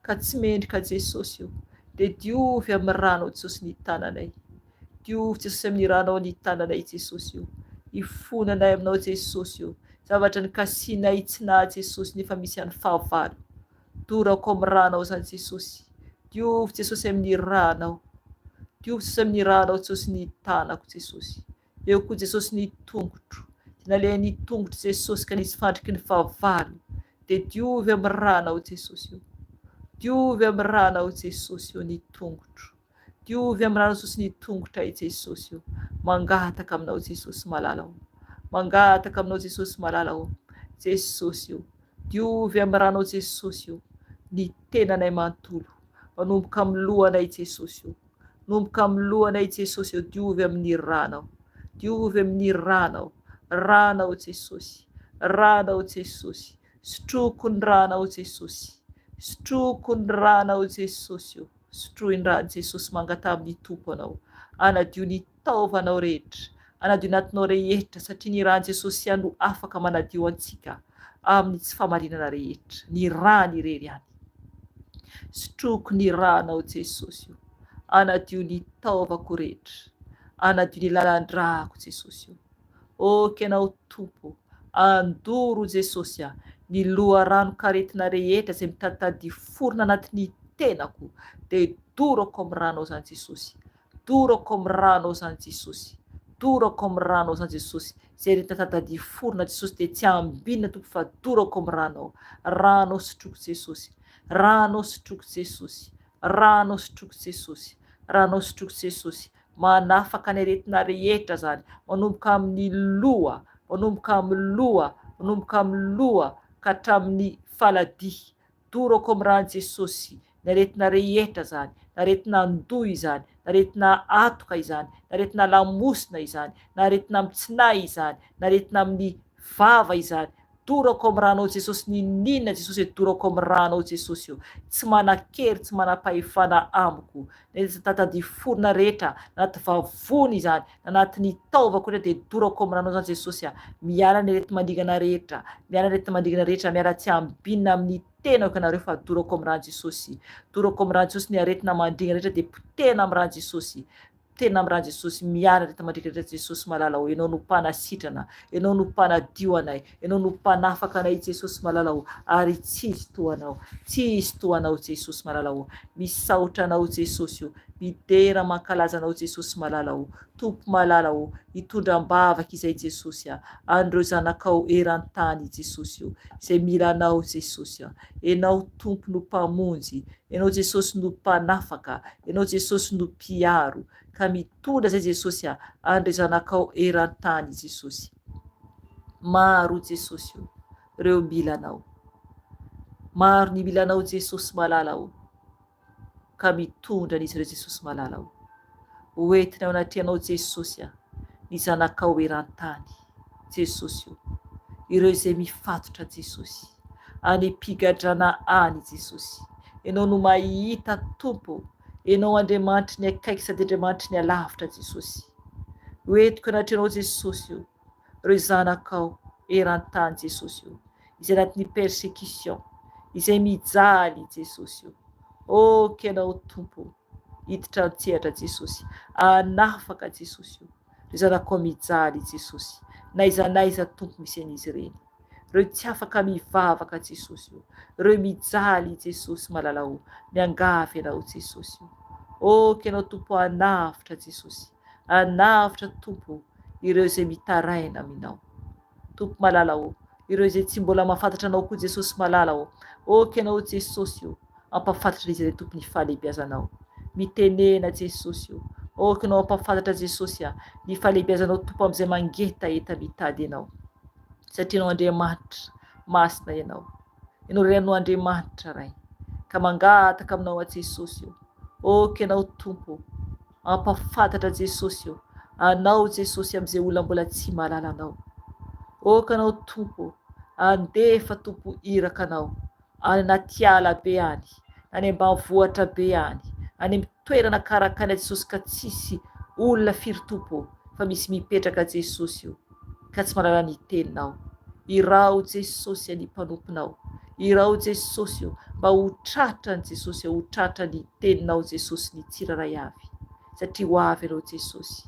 ka tsy mendrika Jesosy o dia diovy amin'ny ranao Jesosy ny tananay diovy Jesosy amin'ny ranao ny tananay Jesosy o ifonanay aminao Jesosy o zavatra nikasihinay tsy naha Jesosy nefa misy any fahavalo dorako amin'ny ranao izany Jesosy diovy Jesosy amin'ny ranao diovy Jesosy amin'ny ranao Jesosy ny tanako Jesosy Eo koa Jesosy ny tongotro, dia nalehan'ny tongotro Jesosy ka nisy fandriky ny fahavalo, dia diovy amin'ny ranao Jesosy o, diovy amin'ny ranao Jesosy o ny tongotro, diovy amin'ny ranao Jesosy ny tongotray Jesosy o, mangataka aminao Jesosy malala o, mangataka aminao Jesosy malala o, Jesosy o, diovy amin'ny ranao Jesosy o, ny tenanay manontolo, manomboka amin'ny lohanay Jesosy o. Nomboka amin'ny lohanay Jesosy ô diovy amin'ny ranao diovy amin'ny ranao ranao Jesosy ranao Jesosy sotroko ny ranao Jesosy sotroko ny ranao Jesosy ô sotroy ny ran'i Jesosy mangataha amin'ny Tompo anao anadio ny taovanao rehetra anadio ny atinao rehetra satria ny ran'i Jesosy ihany no afaka manadio antsika amin'ny tsy famarinana rehetra ny rany irery ihany Sotroiko ny ranao Jesosy o, anadio ny taovako rehetra, anadio ny lalan-drako Jesosy o. Ok Ianao Tompo, andoro Jesosy a, ny loharanon-karetina rehetra izay mitaditady forona anatin'ny tenako dia dorako amin'ny ranao izany Jesosy. Dorako amin'ny ranao izany Jesosy. Dorako amin'ny ranao izany Jesosy. Izay rehetra tatadia forona Jesosy dia tsy ambinina Tompo fa dorako amin'ny ranao. Ranao sotroiko Jesosy. Ranao sotroiko Jesosy. Ranao sotroiko Jesosy. Ranao sotroiko Jesosy. Manafaka ny aretina rehetra izany. Manomboka amin'ny loha, manomboka amin'ny loha, manomboka amin'ny loha ka hatramin'ny faladia. Dorako amin'ny ran'i Jesosy ny aretina rehetra izany, na aretina andoha izany, na aretina atoka izany, na aretina lamosina izany, na aretina amin'ny tsinay izany, na aretina amin'ny vava izany, dorako amin'ny ranao Jesosy niniana Jesosy e dorako amin'ny ranao Jesosy o, tsy manan-kery tsy manam-pahefana amiko, na iza tatadia forona rehetra, na anaty vavony izany, na anatin'ny taovako rehetra dia dorako amin'ny ranao izany Jesosy a, miala ny areti-mandringana rehetra, miala ny areti-mandringana rehetra, miala tsy ambinina amin'ny tenako ianareo fa dorako amin'ny ran'i Jesosy, dorako amin'ny ran'i Jesosy ny aretina mandringana rehetra dia potehina amin'ny ran'i Jesosy, potehina amin'ny ran'i Jesosy, miala ny aretina-mandringana rehetra Jesosy malala o, Ianao no mpanasitrana, Ianao no mpanadio anay, Ianao no mpanafaka anay Jesosy malala o, ary tsy hisy toa Anao, tsy hisy toa Anao Jesosy malala o, misaotra Anao Jesosy o, Midera mankalaza anao Jesosy malala o! Tompo malala o! Hitondra am-bavaka izay Jesosy a! An'ireo zanakao eran-tany Jesosy o! Izay mila anao Jesosy a! Enao Tompo no Mpamonjy, Enao Jesosy no Mpanafaka, Enao Jesosy no Mpiaro, ka mitondra izay Jesosy a! An'ireo zanakao eran-tany Jesosy. Maro Jesosy o! Ireo mila anao. Maro ny mila anao Jesosy malala o! ka mitondra an'izy ireo Jesosy malala o. Ho entina eo anatrehanao Jesosy a, ny zanakao eran-tany Jesosy o. Ireo izay mifatotra Jesosy, any am-pigadrana any Jesosy. Ianao no mahita Tompo o, Ianao Andriamanitry ny akaiky sady Andriamanitry ny alavitra Jesosy. Ho entiko anatrehanao Jesosy o. Ireo zanakao eran-tany Jesosy o, izay anatin'ny persecution, izay mijaly Jesosy o, ok Ianao Tompo hiditra an-tsehatra Jesosy, hanafaka Jesosy o, ireo zanakao mijaly Jesosy, n'aiza n'aiza Tompo misy an'izy ireny, ireo tsy afaka mivavaka Jesosy o, ireo mijaly Jesosy malala o, miangavy Ianao Jesosy o, ok Ianao Tompo hanavotra Jesosy, Hanavotra Tompo ireo izay mitaraina Aminao. Tompo malala ô, ireo izay tsy mbola mahafantatra Anao koa Jesosy malala ô, ok Ianao Jesosy ô, Ampahafantatra izy ireo Tompo ny fahalehibiazanao. Mitenena Jesosy o. Aoka Ianao hampahafantatra Jesosy a, ny fahalehibiazanao Tompo amin'izay mangetaheta mitady Ianao. Satria Ianao Andriamanitra masina Ianao. Ianao irery no Andriamanitra Ray. Ka mangataka aminao aho Jesosy o. Aoka Ianao Tompo hampahafantatra Jesosy o, Anao Jesosy amin'izay olona mbola tsy mahalala Anao. Aoka Ianao Tompo handefa Tompo iraka Anao any anaty ala be any, any ambanivohitra be any, any amin'ny toerana karakaina Jesosy ka tsisy olona firy Tompo ô, fa misy mipetraka Jesosy o, ka tsy mahalala ny teninao. Iraho Jesosy ny mpanomponao, iraho Jesosy o, mba ho tratrany Jesosy o, ho tratrany teninao Jesosy ny tsirairay avy, satria ho avy Ianao Jesosy.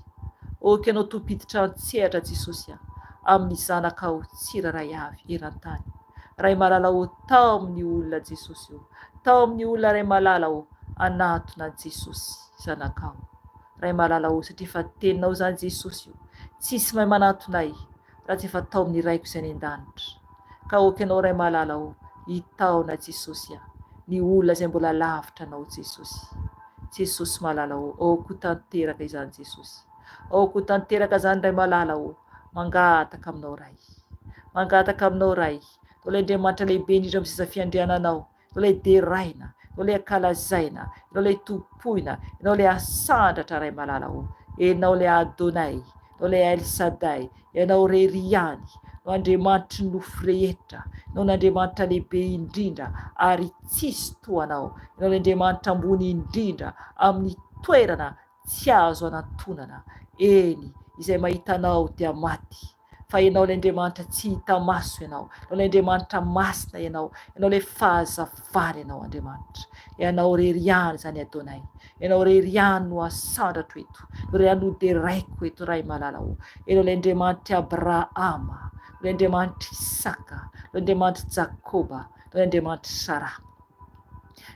Ok Ianao Tompo hiditra an-tsehatra Jesosy a, amin'ny zanakao tsirairay avy eran-tany. Ray malala ô taomy ny olona Jesosy ô taomy ny olona Ray malala ô anatona an'i Jesosy zanakao Ray malala ô satria efa teninao izany Jesosy ô tsisy mahay manatona ahy raha tsy efa taomin'ny Raiko izay any an-danitra ka aoka ianao Ray malala ô hitaona Jesosy a ny olona izay mbola lavitra anao Jesosy Jesosy malala ô aoka ho tanteraka izany Jesosy aoka ho tanteraka izany Ray malala ô mangataka aminao Ray Mangataka aminao Ray, Ianao ilay Andriamanitra lehibe indrindra amin'ny seza fiandriananao, Ianao ilay deraina, Ianao ilay ankalazaina, Ianao ilay tompoina, Ianao ilay asandratra Ray malala ô, Ianao ilay Adonai, Ianao ilay El Shaddai, Ianao irery ihany no Andriamanitry ny nofo rehetra, Ianao no Andriamanitra lehibe indrindra ary tsisy toa Anao, Ianao ilay Andriamanitra ambony indrindra amin'ny toerana tsy azo anantonana, eny, izay mahita Anao dia maty. Fa Ianao ilay Andriamanitra tsy hita maso Ianao, Ianao ilay Andriamanitra masina Ianao, Ianao ilay fahazavana Ianao Andriamanitra. Ianao irery ihany izany Adonai. Ianao irery ihany no asandratro eto, Ianao irery ihany no deraiko eto Ray malala ô. Ianao ilay Andriamanitr'i Abrahama, Ianao ilay Andriamanitr'i Isaka, Ianao ilay Andriamanitr'i Jakoba, Ianao ilay Andriamanitr'i Saraha.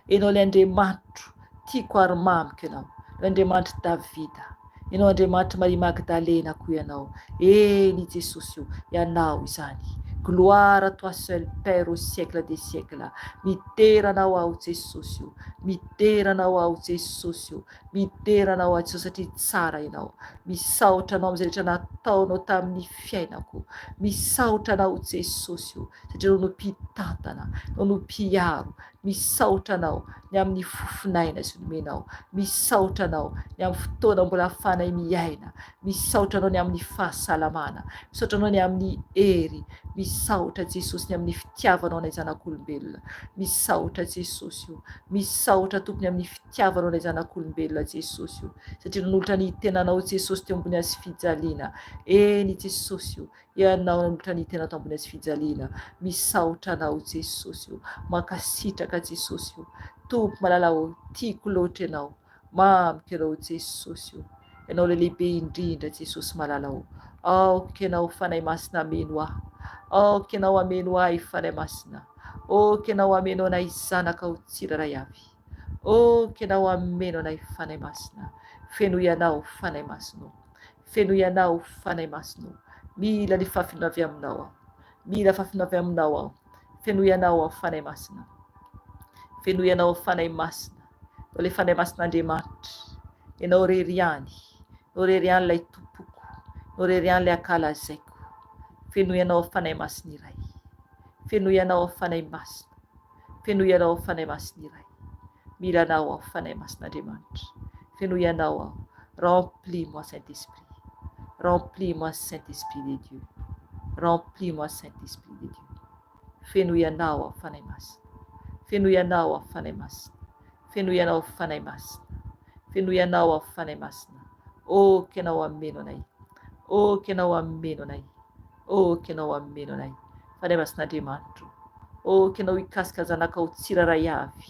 Ianao ilay Andriamanitro, tiako ary mamiko Ianao. Ianao Andriamanitr'i Davida. Ianao Andriamanitr'i Maria Magdalena koa Ianao. Eny Jesosy o, Ianao izany. Gloire à toi seul Père au siècle des siècles. Midera Anao aho Jesosy o. Midera Anao aho Jesosy o. Midera Anao aho Jesosy satria tsara Ianao. Misaotra Anao amin'izay rehetra nataonao tamin'ny fiainako. Misaotra Anao Jesosy o. Satria Ianao no mpitantana, Ianao no mpiaro. Misaotra Anao ny amin'ny fofon'aina izay nomenao. Misaotra Anao ny amin'ny fotoana mbola ahafahanay miaina. Misaotra Anao ny amin'ny fahasalamana. Misaotra Anao ny amin'ny hery. Misaotra Jesosy ny amin'ny fitiavanao anay zanak'olombelona. Misaotra Jesosy o. Misaotra Tompo ny amin'ny fitiavanao anay zanak'olombelona Jesosy o. Satria nanolotra ny tenanao Jesosy teo ambony hazofijaliana. Eny Jesosy o. Ianao nanolotra ny tena tambony hazo fijaliana. Misaotra Anao Jesosy o. Mankasitraka Jesosy o. Tompo malala o, tiako loatra Ianao. Mamiko Ianao Jesosy o. Ianao ilay lehibe indrindra Jesosy malala o. Aoka Ianao Fanahy Masina hameno ahy. Aoka Ianao hameno ahy Fanahy Masina. Aoka Ianao hameno anay zanakao tsirairay avy. Aoka Ianao hameno anay Fanahy Masina. Fenoy Anao Fanahy Masina o. Fenoy anao Fanahy Masina o. Mila ny fahafenoana avy aminao aho. Mila fahafenoana avy aminao aho. Fenoy anao aho Fanahy Masina. Fenoy anao aho Fanahy Masina. Ianao ilay Fanahy Masin'Andriamanitra. Ianao irery ihany. Ianao irery ihany ilay tompoko. Ianao irery ihany ilay ankalazaiko. Fenoy anao aho Fanahy Masina iray. Fenoy anao aho Fanahy Masina. Fenoy anao aho Fanahy Masina iray. Mila Anao aho Fanahy Masin'Andriamanitra. Fenoy Anao aho. Remplis moi Saint Esprit. Remplis moi Saint Esprit de Dieu. Remplis moi Saint Esprit de Dieu. Fenoy Anao aho Fanahy Masina. Fenoy Anao aho Fanahy Masina. Fenoy Anao aho Fanahy Masina. Fenoy Anao aho Fanahy Masina. Ok Ianao hameno anay. Ok Ianao hameno anay. Ok Ianao hameno anay. Fanahy Masin'Andriamanitro. Ok Ianao hikasika zanakao tsirairay avy,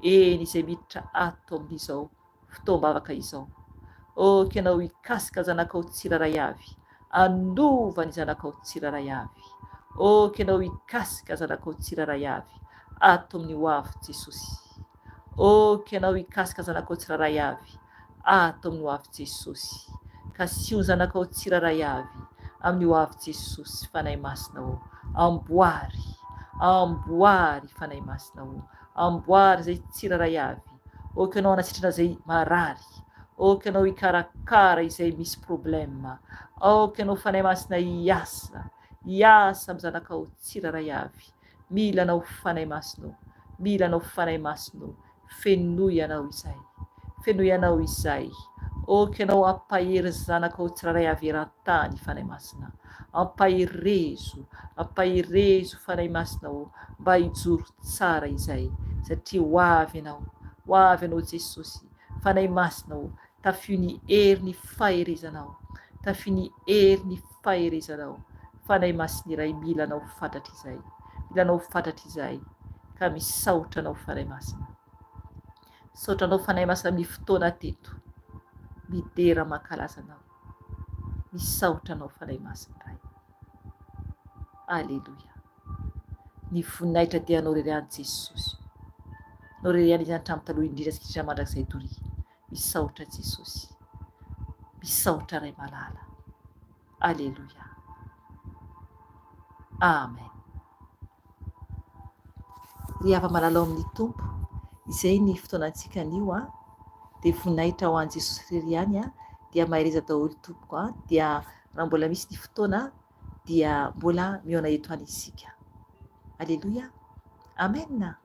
eny izay miditra ato amin'izao fotoam-bavaka izao. Ok Ianao hikasika zanakao tsirairay avy, hanova ny zanakao tsirairay avy. Ok Ianao hikasika zanakao tsirairay avy ato amin'ny ho avy Jesosy. Ok Ianao hikasika zanakao tsirairay avy ato amin'ny ho avy Jesosy. Kasiho ny zanakao tsirairay avy amin'ny ho avy Jesosy Fanahy Masina ô. Amboary, amboary Fanahy Masina ô. Amboary izay tsirairay avy. Aoka Ianao hanasitrana izay marary. Aoka Ianao hikarakara izay misy problème. Aoka Ianao Fanahy Masina hiasa, hiasa amin'ny zanakao tsirairay avy. Mila Anao Fanahy Masina o. Mila Anao Fanahy Masina o. Fenoy Anao izay. Fenoy Anao izay. Aoka Ianao hampahery ny zanakao tsirairay avy eran-tany Fanahy Masina. Ampaherezo, ampaherezo Fanahy Masina o, mba hijoro tsara izay, satria ho avy Ianao, ho avy Ianao Jesosy, Fanahy Masina o, tafio ny hery ny faherezanao, tafio ny hery ny faherezanao, Fanahy Masina iray mila Anao fatratra izay, mila Anao fatratra izay, ka misaotra Anao Fanahy Masina. Misaotra Anao Fanahy Masina amin'ny fotoana teto, midera mankalaza Anao. Misaotra Anao Fanahy Masina Ray. Aleloia. Ny voninahitra dia Anao irery ihany Jesosy. Anao irery ihany Izy hatramin'ny taloha indrindra sy indrindra mandrakizay doria. Misaotra Jesosy. Misaotra Ray malala. Aleloia. Amen. Ry hava-malala ao amin'ny Tompo, izay ny fotoanantsika anio an, dia voninahitra ho an'i Jesosy irery ihany an, dia mahereza daholo tompoko an, dia raha mbola misy ny fotoana dia mbola mihaona eto any isika. Aleloia. Amen.